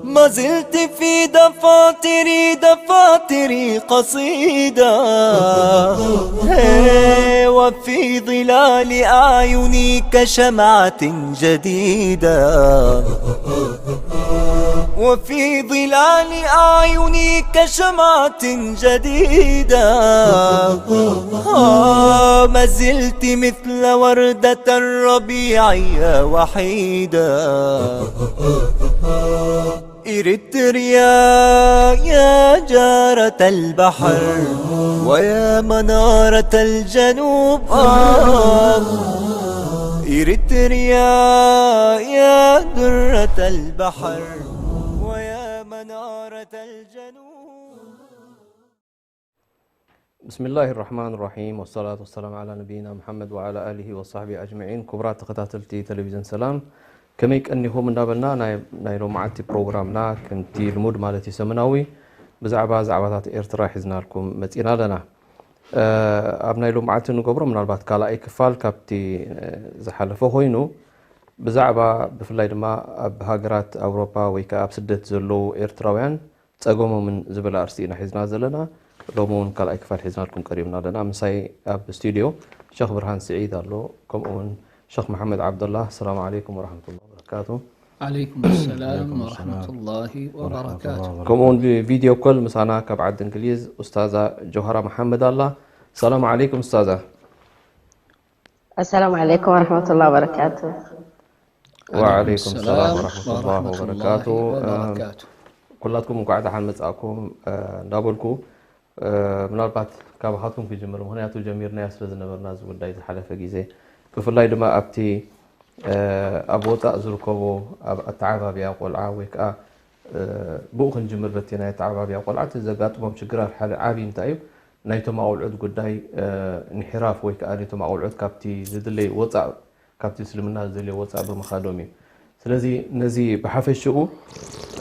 ما زلت في دفاتري، دفاتري قصيدة. هي، وفي ظلال أعينك شمعة جديدة. وفي ظلال أعينك شمعة جديدة. آه، ما زلت مثل وردة الربيع يا وحيدة. إريتريا يا جارة البحر ويا منارة الجنوب، آه. إريتريا يا درة البحر ويا منارة الجنوب. ብስምላሂ ራሕማን ራሒም፣ ወሰላቱ ወሰላም ዓላ ነቢይና ሙሓመድ ወዓላ ኣሊሂ ወሳሕቢ ኣጅመዒን። ክቡራት ተኸታተልቲ ቴሌቪዝን ሰላም፣ ከመይ ቀኒኹም እንዳበልና፣ ናይ፣ ናይ ሎማዓንቲ ፕሮግራምና ከምቲ ልሙድ ማለት እዩ ሰሙናዊ ብዛዕባ ዛዕባታት ኤርትራ ሒዝናልኩም መጺና ኣለና። እ፣ ኣብ ናይ ሎማዓንቲ ንገብሮ ምናልባት ካልኣይ ክፋል ካብቲ፣ እ፣ ዝሓለፈ ኮይኑ ብዛዕባ ብፍላይ ድማ ኣብ ሃገራት ኣውሮፓ ወይ ከኣ ኣብ ስደት ዘለዉ ኤርትራውያን ጸገሞምን ዝብል ኣርእስቲ ኢና ሒዝና ዘለና። ሎሚ እውን ካልኣይ ክፋል ሒዝናልኩም ቀሪብና ኣለና። ምሳይ ኣብ ስቱድዮ ሸኽ ብርሃን ስዒድ ኣሎ፣ ከምኡ እውን ሸኽ መሓመድ ዓብደላ። ሰላም ዓለይኩም ወረሕመቱላሂ ወበረካቱ። ዓለይኩም ሰላም ዓለይኩም ሰላም ወረሕመቱላሂ ወበረካቱ። ወበረካቱ። ከምኡ እውን ብቪድዮ ኮል ምሳና ካብ ዓዲ እንግሊዝ ኡስታዛ ጀውሃራ መሓመድ ኣላ። ሰላም ዓለይኩም ኡስታዛ። السلام عليكم ورحمة الله وبركاته. ወዓለይኩም ሰላም ሰላም ወረሕመቱላሂ ወረሕመቱላሂ ወበረካቱ። ወበረካቱ። ኩላትኩም እንኳዕ ደሓን መጻእኩም፣ እ፣ እንዳበልኩ፣ እ፣ ምናልባት ካባኻትኩም ክጅምር፣ ምኽንያቱ ጀሚርናዮ ስለ ዝነበርና እዚ ጉዳይ ዝሓለፈ ግዜ፣ ብፍላይ ድማ ኣብቲ፣ እ፣ ኣብ ወጻእ ዝርከቡ ኣብ ኣተዓባብያ ቆልዓ ወይ ከኣ፣ እ፣ ብኡ ክንጅምር በቲ ናይ ኣተዓባብያ ቆልዓ እቲ ዘጋጥሞም ሽግራት ሓደ ዓቢ እንታይ እዩ? ናይቶም ኣቑልዑት ጉዳይ፣ እ፣ እንሒራፍ ወይ ከኣ ናይቶም ኣቑልዑት ካብቲ ዝድለይ ወጻእ ካብቲ እስልምና ዝደልዮ ወጻእ ብምኻዶም እዩ። ስለዚ ነዚ ብሓፈሽኡ፣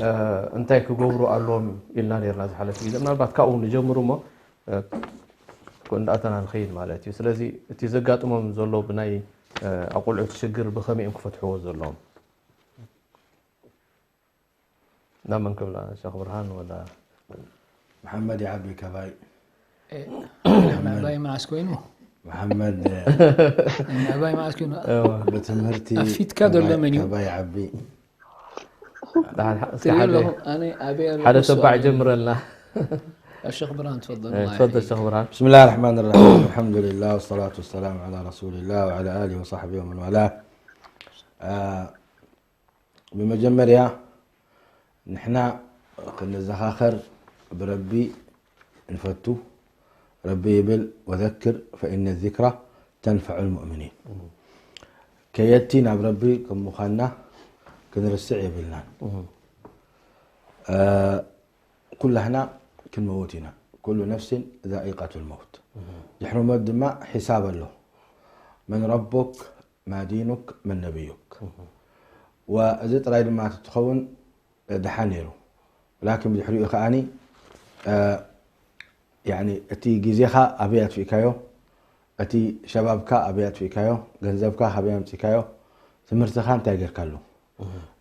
እ፣ እንታይ ክገብሩ ኣለዎም ኢልና ነርና ዝሓለፈ ግዜ። ምናልባት ካብኡ ንጀምር እሞ፣ እ፣ እንዳኣተና ንኸይድ ማለት እዩ። ስለዚ እቲ ዘጋጥሞም ዘሎ ብናይ፣ እ፣ ኣቑልዑት ሽግር ብኸመይ እዮም ክፈትሕዎ ዘለዎም? ናብ መን ክብላ? ሸኽ ብርሃን ወላ? መሓመድ ይዓቢ ካባይ። እ፣ ምዕባይ መዓስ ኮይኑ? መሓመድ፣ እ፣ ምዕባይ መዓስ ኮይኑ? እዋ። ብትምህርቲ ኣፊትካ ዘሎ ካባይ፣ መን እዩ? ካባይ ይዓቢ። ደሓን፣ እስኪ ትሪኦ ሓደ፣ ኣለኹም፣ ኣነ ኣበይ ኣለኹ ሓደ እሱ ተባዕ ኣበይ? ጀምረልና። ኣሸኽ ብርሃን፣ ትፈضል፣ እ፣ ኣላህ ትፈضል፣ ይሕይክ። ሸኽ ብርሃን። بسم الله الرحمن الرحيم. الحمد لله والصلاة والسلام على رسول الله وعلى آله وصحبه ومن والاه. እ፣ ብመጀመርያ ንሕና ክንዘኻኸር ብረቢ ንፈቱ። ረቢ ይብል፣ "ወዘክር ፈኢነ ዚክራ ተንፈዑ ልሙእሚኒን።" ከየድቲ ናብ ረቢ ከም ምዃንና ክንርስዕ የብልናን። እ፣ ኩላህና ክንመውት ኢና። ኩሉ ነፍሲን ዛኢቀቱ ልመውት። ድሕሪ ሞት ድማ ሒሳብ ኣሎ። መን ረቡክ፣ ማ ዲኑክ፣ መን ነብዩክ። ወእዚ ጥራይ ድማ ትኸውን ደሓን ነይሩ። ላኪን ብድሕሪኡ ከኣኒ፣ እ፣ ያኒ እቲ ግዜኻ ኣበይ ኣጥፊእካዮ፣ እቲ ሸባብካ ኣበይ ኣጥፊእካዮ፣ ገንዘብካ ካበይ ኣምጺእካዮ፣ ትምህርትኻ እንታይ ጌርካሉ?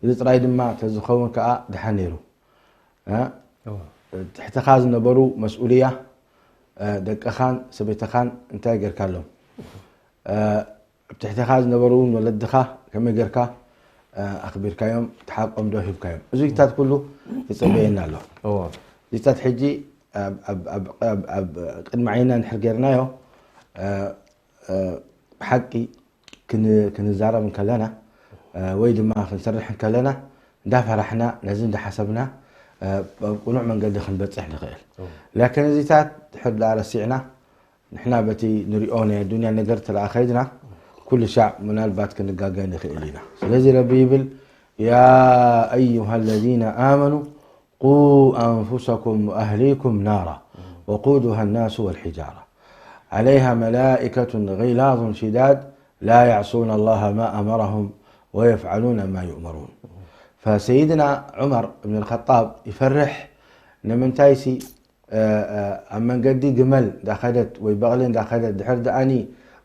እዚ ጥራይ ድማ ተዝኸውን ከኣ ደሓን ነይሩ። እ? እዋ። ትሕትኻ ዝነበሩ መስኡልያ፣ እ፣ ደቅኻን ሰበይትኻን እንታይ ጌርካሎም? እ፣ ኣብ ትሕትኻ ዝነበሩ እውን ወለድኻ ከመይ ጌርካ፣ እ፣ ኣኽቢርካዮም፣ እቲ ሓቆም ዶ ሂብካዮም? እዚታት ኩሉ ይጽበየና ኣሎ። እዋ። እዚታት ሕጂ ኣብ፣ ኣብ፣ ኣብ፣ ኣብ፣ ኣብ ቅድሚ ዓይንና እንድሕር ጌርናዮ፣ እ፣ እ፣ ብሓቂ ክን-፣ ክንዛረብ እንከለና፣ እ፣ ወይ ድማ ክንሰርሕ እንከለና፣ እንዳፈራሕና፣ ነዚ እንዳሓሰብና፣ እ፣ ኣብ ቅኑዕ መንገዲ ክንበጽሕ ንኽእል። እዎ። ላኪን እዚታት ድሕር ደኣ ረሲዕና፣ ንሕና በቲ ንሪኦ ናይ ኣዱንያ ነገር ተለኣ ከይድና ኩሉ ሻዕ ምናልባት ክንጋገ ንኽእል ኢና። ስለዚ ረቢ ይብል፣ ያ ኣዩሃ ለዚነ ኣመኑ ቁ ኣንፉሰኩም ወኣህሊኩም ናራ ወቁዱሃ ናሱ ወልሒጃራ ዓለይሃ መላኢከቱን ጊላዙን ሽዳድ ላ ያዕሱነ ላሃ ማ ኣመረሁም ወየፍዓሉነ ማ ዩእመሩን። ፈሰይድና ዑመር እብን ልኸጣብ ይፈርሕ። ንምንታይሲ ኣብ መንገዲ ግመል እንዳኸደት ወይ በቕሊ እንዳኸደት ድሕር ደኣኒ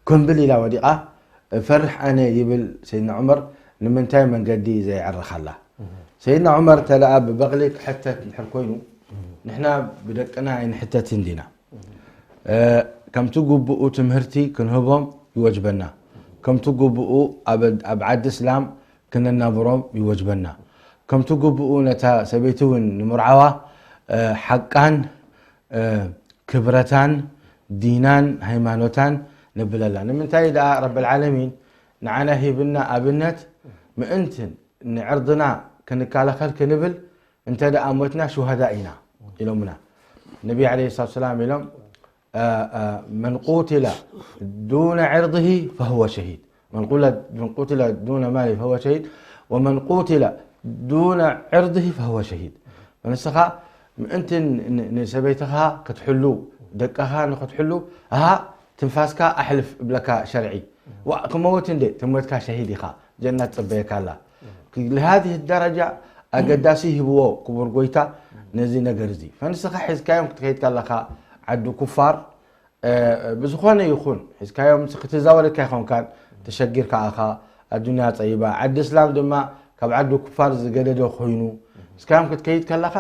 ኮምብል ኢላ ወዲቓ እፈርሕ ኣነ ይብል ሰይድና ዑመር። ንምንታይ መንገዲ ዘይዕርኻላ? ሰይድና ዑመር ተለኣ ብበቕሊ ክሕተት ድሕር ኮይኑ ንሕና ብደቅና ኣይንሕተትን ዲና? ከምቲ ግቡኡ ትምህርቲ ክንህቦም ይወጅበና። ከምቲ ግቡኡ ኣብ ኣብ ዓዲ እስላም ክነናብሮም ይወጅበና። ከምቲ ግቡኡ ነታ ሰበይቲ እውን ንምርዓዋ ሓቃን ክብረታን ዲናን ሃይማኖታን ነብለላ። ንምንታይ ደኣ ረብል ዓለሚን ንዓና ሂብና ኣብነት ምእንትን ንዕርድና ክንከላኸል ክንብል እንተ ደኣ ሞትና ሹሃዳ ኢና ኢሎምና። ነቢ ዓለይሂ ሰላቱ ሰላም ኢሎም መን ቁትለ ዱነ ዕርድሂ ፈሁወ ሸሂድ። መን ቁትለ ዱነ ማሊ ፈሁወ ሸሂድ ወመን ቁትለ ዱነ ዕርድሂ ፈሁወ ሸሂድ። ንስኻ ምእንቲ ንሰበይትኻ ክትሕሉ ደቅኻ ንክትሕሉ ኣሃ ትንፋስካ ኣሕልፍ እብለካ ሸርዒ። ክመውት እንደ ትሞትካ ሸሂድ ኢኻ። ጀነት ትጽበየካ ኣላ። لهذه الدرجة ኣገዳሲ ሂብዎ ክቡር ጎይታ ነዚ ነገር እዚ። ፈንስኻ ሒዝካዮም ክትከይድ ከለኻ ዓዲ ኩፋር ብዝኾነ ይኹን ሒዝካዮም ክትዛወር ኢልካ ይኾንካን ተሸጊርካ ኣኻ ኣዱንያ ጸይባ ዓዲ እስላም ድማ ካብ ዓዲ ኩፋር ዝገደደ ኮይኑ እስካዮም ክትከይድ ከለኻ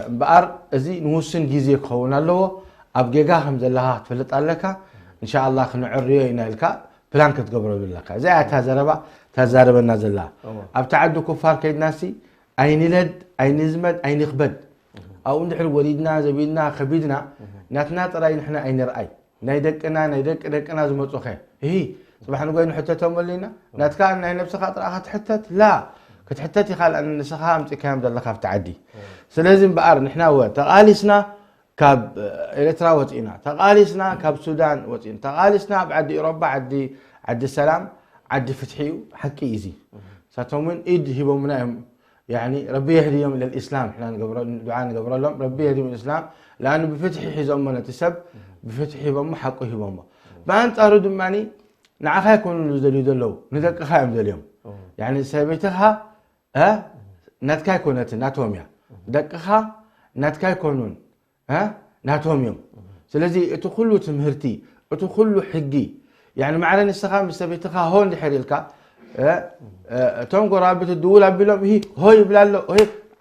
እምበኣር እዚ ንውስን ግዜ ክኸውን ኣለዎ። ኣብ ጌጋ ከም ዘለኻ ክትፈልጥ ኣለካ። እንሻ ኣላ ክንዕርዮ ኢና ኢልካ ፕላን ክትገብረሉ ኣለካ። እዚኣ እታ ዘረባ ተዛረበና ዘላ። ኣብቲ ዓዲ ኩፋር ከይድናሲ ኣይንለድ ኣይንዝመድ ኣይንኽበድ። ኣብኡ እንድሕር ወሊድና ዘቢድና ከቢድና ናትና ጥራይ ንሕና ኣይንርኣይ። ናይ ደቅና ናይ ደቂ ደቅና ዝመፁኸ እሂ ፅባሕ ንጎይ ንሕተቶም ኣሊና ናትካ ናይ ነብስኻ ጥራኻ ትሕተት ላ ክትሕተት ኢኻ ንስኻ ኣምፂካዮም ዘለካ ኣብቲ ዓዲ። ስለዚ እምበኣር ንሕና ወ ተቓሊስና ካብ ኤርትራ ወፂእና ተቓሊስና ካብ ሱዳን ወፂእና ተቓሊስና ኣብ ዓዲ ኤሮባ ዓዲ ዓዲ ሰላም ዓዲ ፍትሒ እዩ። ሓቂ እዩ እዚ። ንሳቶም እውን ኢድ ሂቦምና እዮም። ያኒ ረቢ የህድዮም ኢለ ልእስላም ንሕና ንገብረ- ዱዓ ንገብረሎም ረቢ የህድዮም ኢስላም። ለኣኑ ብፍትሒ ሒዞሞ ነቲ ሰብ ብፍትሒ ሂቦሞ ሓቁ ሂቦሞ። ብኣንፃሩ ድማ ንዓኻ ኣይኮኑን ዝደልዩ ዘለዉ ንደቅኻ እዮም ደልዮም። ያኒ ሰበይትኻ እ ናትካ ኣይኮነትን ናቶም እያ። ደቅኻ ናትካ ኣይኮኑን እ ናቶም እዮም። ስለዚ እቲ ኩሉ ትምህርቲ እቲ ኩሉ ሕጊ ያኒ ማዕረ ንስኻ ምስ ሰበይትኻ ሆ እንድሕር ኢልካ እ እ እቶም ጎረባብቲ ድውል ኣቢሎም እሂ ሆ ይብላ ኣሎ ሆ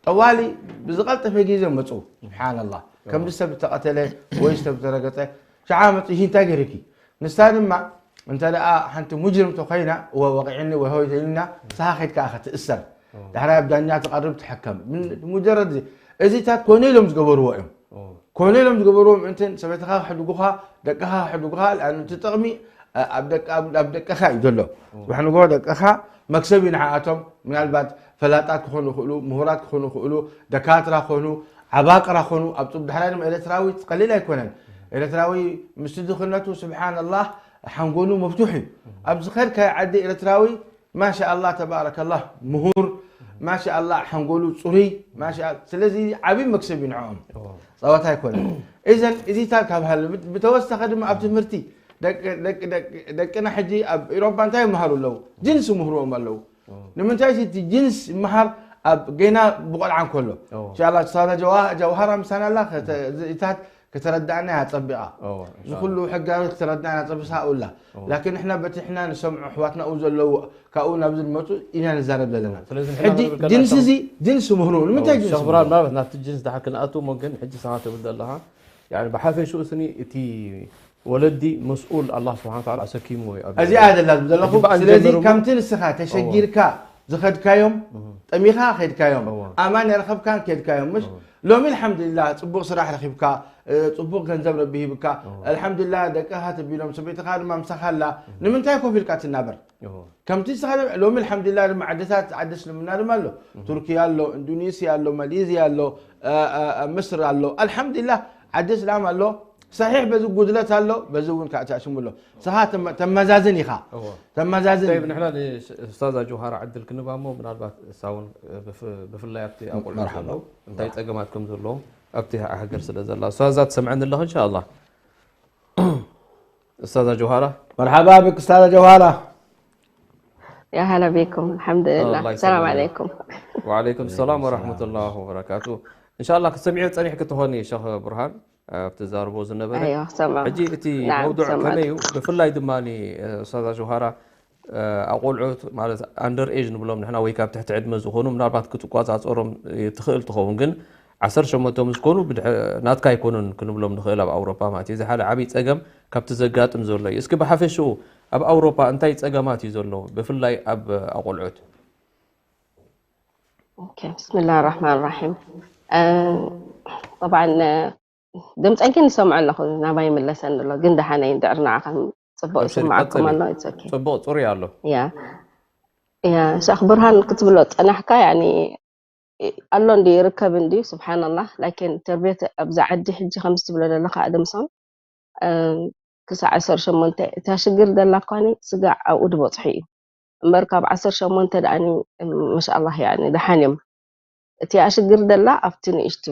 ጠዋሊ ብዝቐልጠፈ ግዜ መፁ። ስብሓንላህ ከምዚ ሰብ ዝተቐተለ ወይ ሰብ ዝተረገፀ ሸዓ መፁ እሂ እንታይ ገይርኪ ንሳ ድማ እንተ ደኣ ሓንቲ ሙጅርም ተኾይና እወ ወቒዕኒ ወይ ሆይ ተይልና ንስኻ ከይድካ ኢኻ ትእሰር። ዳሕራይ ኣብ ዳኛ ትቐርብ ትሕከም። ምን- ሙጀረድ እዚ እዚታት ኮነ ኢሎም ዝገበርዎ እዮም። ኮነ ኢሎም ዝገበርዎ ምእንትን ሰበይትኻ ክሕድጉኻ ደቅኻ ክሕድጉኻ ልኣኑ እቲ ጥቕሚ ኣ- ኣብ ደቅ- ኣብ- ኣብ ደቅኻ እዩ ዘሎ። ጽባሕ ንግሆ ደቅኻ መክሰብ እዩ ንዓኣቶም ምናልባት ፈላጣት ክኾኑ ይኽእሉ ምሁራት ክኾኑ ይኽእሉ ደካትራ ኮኑ ዓባቅራ ኮኑ ኣብ ጽብ ድሕራይ ድማ ኤርትራዊ ቀሊል ኣይኮነን። ኤርትራዊ ምስቲ ድኽነቱ ስብሓንላህ ሓንጎሉ መፍቱሕ እዩ። ኣብ ዝኸድካዮ ዓዲ ኤርትራዊ ማሻ ኣላህ ተባረከላህ ምሁር ማሻ ኣላህ ሓንጎሉ ፅሩይ ማሻ ስለዚ ዓብዪ መክሰብ እዩ ንዕኦም። ፀወታ ኣይኮነን። እዘን እዚታት ካብ ሃለ ብተወሰኸ ድማ ኣብ ትምህርቲ ደቅና ሕጂ ኣብ ኢሮፓ እንታይ ይመሃሩ ኣለዉ? ጅንስ ይምህርዎም ኣለዉ። ንምንታይ እቲ ጅንስ ይመሃር ኣብ ገና ብቆልዓ እንከሎ እንሻላ ሳላ ጀውሃራ ምሳና ኣላ እታት ከተረዳእና እያ ጸቢቓ። እዚ ኩሉ ሕጋዊ ከተረዳእና ጸቢሳ ኣውላ ላኪን ንሕና በቲ ንሕና ንሰምዖ ኣሕዋትና ኣብኡ ዘለዉ ካብኡ ናብዚ ዝመፁ ኢና ንዛረብ ዘለና። ሕጂ ጅንስ እዚ ጅንስ ምህሩ ንምንታይ ጅንስ ምህሩ? ማለት ናብቲ ጅንስ ድሓር ክንኣቱ እሞ ግን ሕጂ ሰኻ ትብል ዘለኻ ብሓፈሽኡ ስኒ እቲ ወለዲ መስኡል ኣላህ ስብሓን ወተዓላ ኣሰኪምዎ እዩ። ኣብ እዚኣ ደላ ዘለኹ ሕጂ በኣን ስለዚ ጀምሩ እሞ ከምቲ ንስኻ ተሸጊርካ ዝኸድካዮም ጠሚኻ ከድካዮም እዋ። ኣማን የረኸብካን ከድካዮም ምሽ እዋ። ሎሚ ኣልሓምዱሊላህ ፅቡቕ ስራሕ ረኺብካ እ፣ ፅቡቕ ገንዘብ ረቢ ሂብካ እዋ። ኣልሓምዱሊላህ ደቅኻ ተቢሎም ሰበይትኻ ድማ ምሳኻ ኣላ ንምንታይ ኮፍ ኢልካ ትናበር እዋ። ከምቲ ዝኸደ ሎሚ ኣልሓምዱሊላህ ድማ ዓድታት ዓዲ እስልምና ድማ ኣሎ ቱርኪያ ኣሎ ኢንዶኔስያ ኣሎ ማሌዝያ ኣሎ እ፣ እ፣ እ፣ ምስር ኣሎ ኣልሓምዱሊላህ ዓዲ እስላም ኣሎ ሰሒሕ በዚ ጉድለት ኣሎ፣ በዚ እውን ከዓ ትዕሽሙ ኣሎ። ንስኻ ተመ-፣ ተመዛዝን ኢኻ። እዎ። ተመዛዝን طيب ንሕና ንኡስታዛ ጆሃራ ዕድል ክንባ እሞ ምናልባት እሳ እውን ብፍ- ብፍላይ ኣብቲ ኣቆልዑ መርሓባ። ዘለዉ እንታይ ፀገማት ከም ዘለዎም ኣብቲ ሃገር ስለ ዘላ ኡስታዛ ትሰምዐኒ ኣለኻ እንሻ ኣላ። ኡስታዛ ጆሃራ መርሓባ ብክ ኡስታዛ ጀውሃራ። يا هلا بكم، الحمد لله. الله السلام يسلمك. عليكم. وعليكم السلام ورحمة الله وبركاته. إن شاء الله ክትሰምዒ ፀኒሕኪ ትኾኒ ሸኽ ብርሃን ኣብ ትዛርቦ ዝነበረ أيوة، سمع. ሕጂ እቲ نعم، መውዱዕ سمعت. ከመይ እዩ ብፍላይ ድማ ኡስታዛ ጆሃራ ኣቆልዑት ማለት ኣንደር ኤጅ ንብሎም ንሕና ወይ ካብ ትሕቲ ዕድመ ዝኾኑ ምናልባት ክትቋፃፀሮም ትኽእል ትኸውን ግን ዓሰርተ ሸሞንተ ምስ ኮኑ ብድሕ- ናትካ ኣይኮኑን ክንብሎም ንኽእል ኣብ ኣውሮፓ ማለት እዩ። እዚ ሓደ ዓብዪ ፀገም ካብቲ ዘጋጥም ዘሎ እዩ። እስኪ ብሓፈሽኡ ኣብ ኣውሮፓ እንታይ ፀገማት እዩ ዘሎ ብፍላይ ኣብ ኣቆልዑት? ኦኬ፣ ብስምላህ ራሕማን ራሒም። እ፣ ጠብዓን፣ እ፣ ድምፀይ ግን ይሰምዖ ኣለኹ፣ ናባይ ይምለሰኒ ኣሎ። ግን ደሓነይ እንድዕር ንዓኸም ፅቡቅ ኣብሽሪ፣ ይስምዓኩም ቀፅሊ። ኣሎ፣ it's okay። ፅቡቕ ፅሩይ ኣሎ። ያ ያ ሻኽ ብርሃን ክትብሎ ዝፀናሕካ ያኒ ኣሎ እንዲ ይርከብ እንዲ ስብሓንላህ ላኪን ተርቤት ኣብዚ ዓዲ ሕጂ ከምዚ ትብሎ ዘለካ ኣደምሶን እ፣ ክሳዕ ዓሰርተ ሸሞንተ እታ ሽግር ደላ እኳኒ ስጋዕ ኣብኡ ድበፅሑ እዩ እምበር ካብ ዓሰርተ ሸሞንተ ደኣኒ ማሻኣላህ ያኒ ደሓን እዮም እቲኣ ሽግር ደላ ኣብቲ ንእሽቱ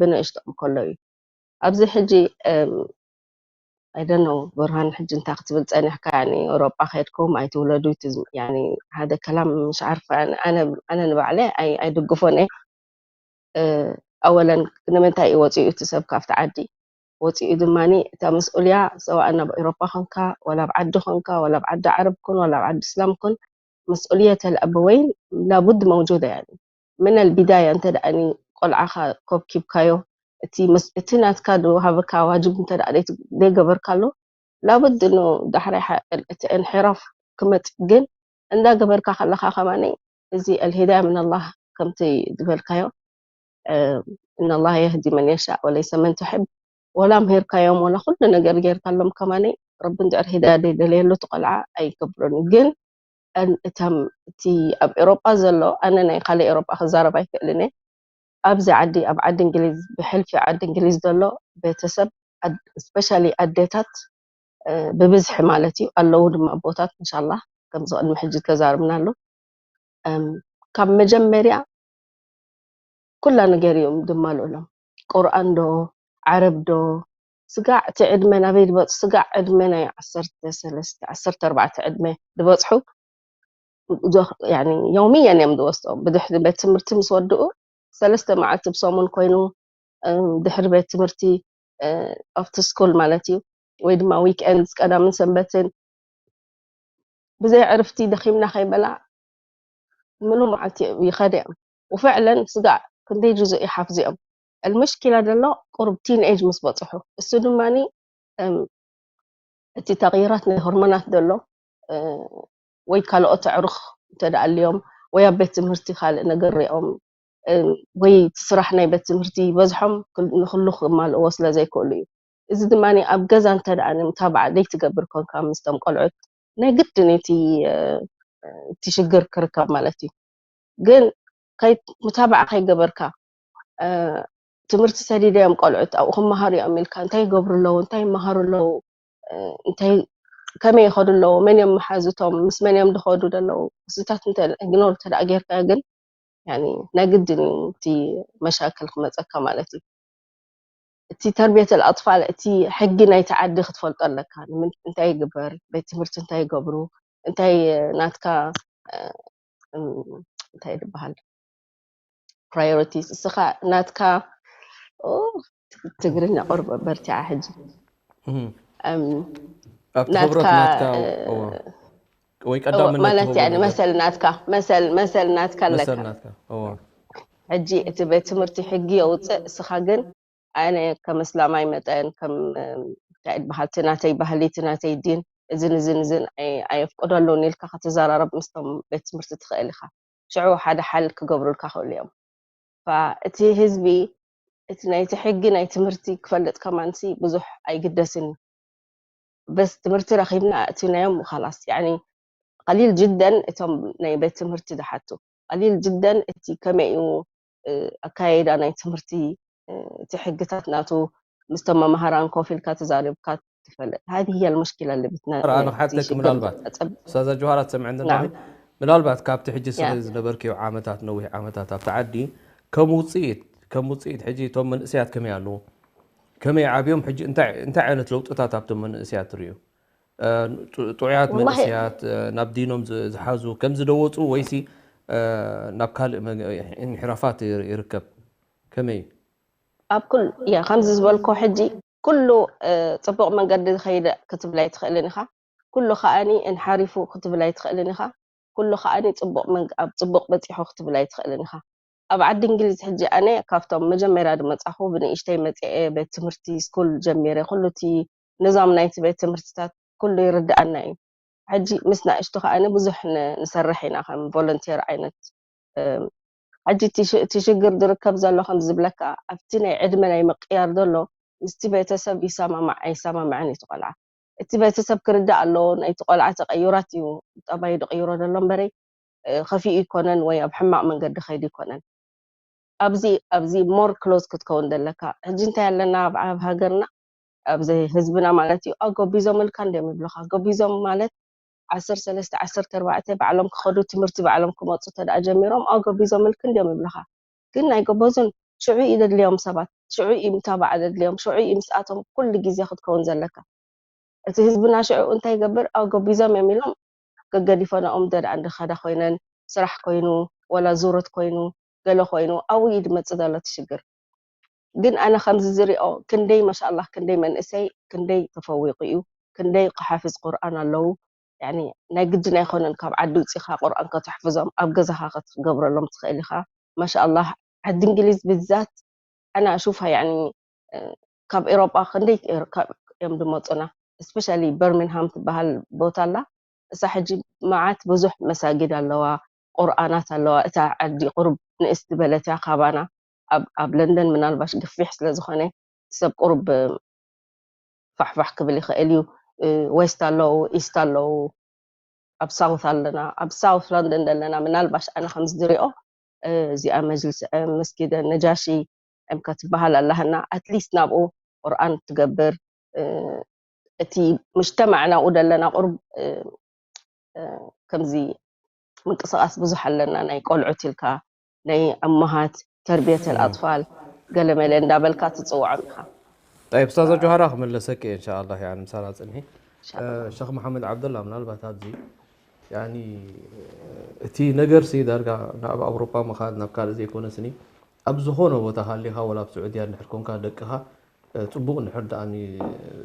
ብንእሽቶም ከሎ እዩ ኣብዚ ሕጂ I don't know ብርሃን ሕጂ እንታይ ክትብል ፀኒሕካ ያኒ ኤውሮጳ ከድኩም ኣይትውለዱ እቲ ዝም- ያኒ ሓደ ከላም ምሽ ዓርፈ ያኒ ኣነ ኣነ ንባዕለ ኣይ ኣይድግፎን እየ እ፣ ኣወለን ንምንታይ እዩ ወፂኡ እቲ ሰብ ካብቲ ዓዲ ወፂኡ ድማኒ እታ መስኡልያ ሰዋእ ናብ ኤውሮጳ ኮንካ ዋላ ኣብ ዓዲ ኮንካ ዋላ ኣብ ዓዲ ዓረብ ኩን ዋላ ኣብ ዓዲ እስላም ኩን መስኡልየት ኣልኣበወይን ላቡድ መውጁዳ ያኒ ምን ኣልቢዳያ እንተ ደኣኒ ቆልዓኻ ኮብኪብካዮ እቲ መስ- እቲ ናትካ ዝወሃበካ ዋጅብ እንተ ደኣ ደይ- ደይገበርካሉ ላብድ ኖ ዳሕራይ ሓ- እቲ እንሕራፍ ክመጽእ ግን እንዳገበርካ ከለኻ ከማኒ እዚ ኣልሂዳያ ምን ኣላህ ከምቲ ዝበልካዮ እና ላህ የህዲ መን የሻእ ወለይሰ መን ትሕብ ወላ ምሄርካዮም ወላ ኩሉ ነገር ጌርካሎም ከማኒ ረቢ እንድዕር ሂዳያ ደይደለየሉ እቲ ቆልዓ ኣይገብሮን እዩ ግን እን- እቶም እቲ ኣብ ኤሮጳ ዘሎ ኣነ ናይ ካልእ ኤሮጳ ክዛረብ ኣይክእልን እየ ኣብዚ ዓዲ ኣብ ዓዲ እንግሊዝ ብሕልፊ ዓዲ እንግሊዝ ዘሎ ቤተሰብ ስፔሻሊ ኣዴታት እ፣ ብብዝሒ ማለት እዩ ኣለዉ ድማ ኣቦታት እንሻላ ከምዚ ቅድሚ ሕጂ ተዛርብናሉ እም፣ ካብ መጀመርያ ኩላ ነገር እዮም ድማልኡሎም ቁርኣን ዶ ዓረብ ዶ ስጋዕ እቲ ዕድመ ናበይ ድበፅ ስጋዕ ዕድመ ናይ ዓሰርተ ሰለስተ ዓሰርተ ኣርባዕተ ዕድመ ድበፅሑ ዞ- ያኒ ዮውምየን እዮም ዝወስድኦም ብድሕሪ ቤት ትምህርቲ ምስ ወድኡ ሰለስተ መዓልቲ ብሰሙን ኮይኑ እም፣ ድሕሪ ቤት ትምህርቲ እ፣ ኣብቲ ስኩል ማለት እዩ ወይ ድማ ዊክኤንድ ቀዳምን ሰንበትን ብዘይ ዕርፍቲ ደኺምና ከይበላ ምሉ መዓልቲ ይኸደ እዮም ውፍዕለን ስጋዕ ክንደይ ጅዙ ይሓፍዚኦም المشكلة ዘሎ ቁሩብ ቲን ኤጅ ምስ በፅሑ እሱ ድማ እቲ ተቕይራት ናይ ሆርሞናት ዘሎ ወይ ካልኦት ኣዕሩኽ እንተደኣ ኣልዮም ወይ ኣብ ቤት ትምህርቲ ካልእ ነገር ሪኦም ወይ እቲ ስራሕ ናይ ቤት ትምህርቲ ይበዝሖም ንክሉ ክማልእዎ ስለ ዘይክእሉ እዩ። እዚ ድማ ኣብ ገዛ እንተደኣ ንምታባዕ ዘይትገብር ኮንካ ምስቶም ቆልዑት ናይ ግድን እቲ እቲ ሽግር ክርከብ ማለት እዩ። ግን ሙታባዓ ከይገበርካ ትምህርቲ ሰዲደዮም ቆልዑት ኣብኡ ክመሃሩ እዮም ኢልካ እንታይ ይገብሩ ኣለዉ እንታይ ይመሃሩ ኣለዉ እንታይ ከመይ ይኸዱ ኣለዉ መን እዮም መሓዙቶም ምስ መን እዮም ዝኸዱ ዘለዉ ምስታት ኢግኖር እንተ ጌርካ ግን ናይ ግድን እዩ እቲ መሻክል ክመፀካ ማለት እዩ እቲ ተርቢየት ኣልኣጥፋል እቲ ሕጊ ናይቲ ዓዲ ክትፈልጦ ኣለካ እንታይ ይግበር ቤት ትምህርቲ እንታይ ይገብሩ እንታይ ናትካ እንታይ ዝበሃል ፕራዮሪቲስ እስኻ ናትካ ትግርኛ ቁርብ በርቲዓ ሕጂ ኣብቲ ክብረት ናትካ ወይ ቀዳምነት ማለት ያኒ መሰል ናትካ መሰል መሰል ናትካ ኣለካ ሕጂ እቲ ቤት ትምህርቲ ሕጊ የውፅእ እስኻ ግን ኣነ ከም እስላማይ መጠን ከም እንታይ በሃልቲ ናተይ ባህሊ እቲ ናተይ ዲን እዝን እዝን እዝን ኣየፍቅደሉን ኢልካ ከተዘራረብ ምስቶም ቤት ትምህርቲ ትኽእል ኢኻ ሽዑ ሓደ ሓል ክገብሩልካ ክእሉ እዮም እቲ ህዝቢ እቲ ናይቲ ሕጊ ናይ ትምህርቲ ክፈልጥ ከማንሲ ብዙሕ ኣይግደስን እዩ በስ ትምህርቲ ረኺብና ኣእቲናዮም ኻላስ ያኒ ቀሊል ጅደን እቶም ናይ ቤት ትምህርቲ ዝሓቱ ቀሊል ጅደን እቲ ከመይ እዩ ኣካየዳ ናይ ትምህርቲ እቲ ሕግታት ናቱ ምስቶም መማህራን ኮፍ ኢልካ ተዛሪብካ ትፈልጥ። هذه هي المشكلة اللي بتنا- ራ ኣነ እቲ ክሓተኪ ሽግር ምናልባት ዝጸብ- ሳዛ ጆሃራ ትሰምዐ እንደ ናም ምናልባት ካብቲ ሕጂ ያ ስለ ዝነበርክዮ ዓመታት ነዊሕ ዓመታት ኣብቲ ዓዲ ከም ውፅኢት ከም ውፅኢት ሕጂ እቶም መንእሰያት ከመይ ኣለዉ ከመይ ዓብዮም ሕጂ እንታይ እንታይ ዓይነት ለውጥታት ኣብቶም መንእሰያት ትርእዩ እ፣ ጡ- ጥዑያት والله መንእሰያት እ፣ ናብ ዲኖም ዝ- ዝሓዙ ከም ዝደወፁ ወይሲ እ፣ ናብ ካልእ መ- እንሕራፋት ይር- ይርከብ ከመይ እዩ ኣብ ኩል ያ ከምዚ ዝበልኮ ሕጂ ኩሉ እ፣ ጽቡቕ መንገዲ ዝኸይደ ክትብል ኣይትኽእልን ኢኻ። ኩሉ ከኣኒ እንሓሪፉ ክትብል ኣይትኽእልን ኢኻ። ኩሉ ከኣኒ ጽቡቕ መንግ- ኣብ ጽቡቕ በጺሑ ክትብል ኣይትኽእልን ኢኻ። ኣብ ዓዲ እንግሊዝ ሕጂ ኣነ ካብቶም መጀመርያ ዝመጻኹ ብንእሽተይ መጽአ ቤት ትምህርቲ ስኩል ጀሚረ ኩሉ እቲ ንዛም ናይቲ ቤት ትምህርትታት ኩሉ ይርድኣና እዩ። ሕጂ ምስ ናእሽቱ ከኣ ብዙሕ ን- ንሰርሕ ኢና ከም ቮለንቲር ዓይነት እም፣ ሕጂ እቲ ሽ- እቲ ሽግር ዝርከብ ዘሎ ከም ዝብለካ ኣብቲ ናይ ዕድመ ናይ ምቅያር ዘሎ ምስቲ ቤተሰብ ይሰማማዕ ኣይሰማማዕን እዩ እቲ ቆልዓ እቲ ቤተሰብ ክርዳእ ኣለዎ ናይቲ ቆልዓ ተቀይራት እዩ ጠባዩ ዝቅይሮ ዘሎ እምበረይ እ፣ ከፊኡ ይኮነን ወይ ኣብ ሕማቅ መንገዲ ከይዱ ይኮነን ኣብዚ ኣብዚ ሞር ክሎዝ ክትከውን ዘለካ ሕጂ እንታይ ኣለና ኣብ ኣብ ሃገርና ኣብዚ ህዝብና ማለት እዩ ኣው ገቢዞምልካ እንዲዮም ይብሉካ ገቢዞም ማለት ዓሰርተ ሰለስተ ዓሰርተ ኣርባዕተ ባዕሎም ክኸዱ ትምህርቲ ባዕሎም ክመፁ ተደኣ ጀሚሮም ኣው ገቢዞምልክ እንዲዮም ይብሉካ ግን ናይ ገበዙን ሽዑ እዩ ደድልዮም ሰባት ሽዑ እዩ ምታባዕ ደድልዮም ሽዑ እዩ ምስኣቶም ኩሉ ግዜ ክትከውን ዘለካ እቲ ህዝብና ሽዑ እንታይ ይገብር ኣው ገቢዞም እዮም ኢሎም ገገዲፈናኦም ደደኣ እንድኸዳ ኮይነን ስራሕ ኮይኑ ወላ ዙረት ኮይኑ ገለ ኮይኑ ኣብኡ እዩ ድመፅእ ዘሎ እቲ ሽግር ግን ኣነ ከምዚ ዝሪኦ ክንደይ ማሻኣላህ ክንደይ መንእሰይ ክንደይ ተፈዊቁ እዩ ክንደይ ክሓፍዝ ቁርኣን ኣለዉ ያኒ ናይ ግድን ኣይኮነን ካብ ዓዲ ውፂኻ ቁርኣን ከተሕፍዞም ኣብ ገዛኻ ክትገብረሎም ትኽእል ኢኻ ማሻኣላህ ዓዲ እንግሊዝ ብዛት ኣና ሹፋ ያኒ ካብ ኤሮጳ ክንደይ እዮም ድመፁና especially በርሚንሃም ትበሃል ቦታ ኣላ እሳ ሕጂ መዓት ብዙሕ መሳጊድ ኣለዋ ቁርኣናት ኣለዋ እታ ዓዲ ቁሩብ ንእስ ዝበለት እያ ካባና ኣብ ኣብ ለንደን ምናልባሽ ግፊሕ ስለ ዝኾነ ሰብ ቁሩብ ፋሕፋሕ ክብል ይኽእል እዩ west ኣለዉ east ኣለዉ ኣብ south ኣለና ኣብ south london ዘለና ምናልባሽ ኣነ ከምዚ ዝሪኦ እዚኣ መጅልስ መስጊድ ነጃሺ እምከ ትበሃል ኣላህና ኣትሊስት ናብኡ ቁርኣን ትገብር እቲ ሙጅተማዕ ናብኡ ዘለና ቁሩብ ከምዚ ምንቅስቃስ ብዙሕ ኣለና ናይ ቆልዑት ኢልካ ናይ እመሃት ተርቢየት ኣልኣጥፋል ገለመለ እንዳበልካ ትፅውዖም ኢኻ طيب استاذة جوهرة ክመለሰኪ ان شاء الله يعني ምሳና ፅንሒ ሸኽ መሓመድ ዓብደላ ምናልባት ኣብዚ ያኒ እቲ ነገር ሲ ዳርጋ ናብ ኣውሮፓ ምኻድ ናብ ካልእ ዘይኮነ ስኒ ኣብ ዝኾነ ቦታ ሃሊኻ ወላ ኣብ ስዑድያ እንድሕር ኮንካ ደቅኻ ፅቡቕ እንድሕር ደኣ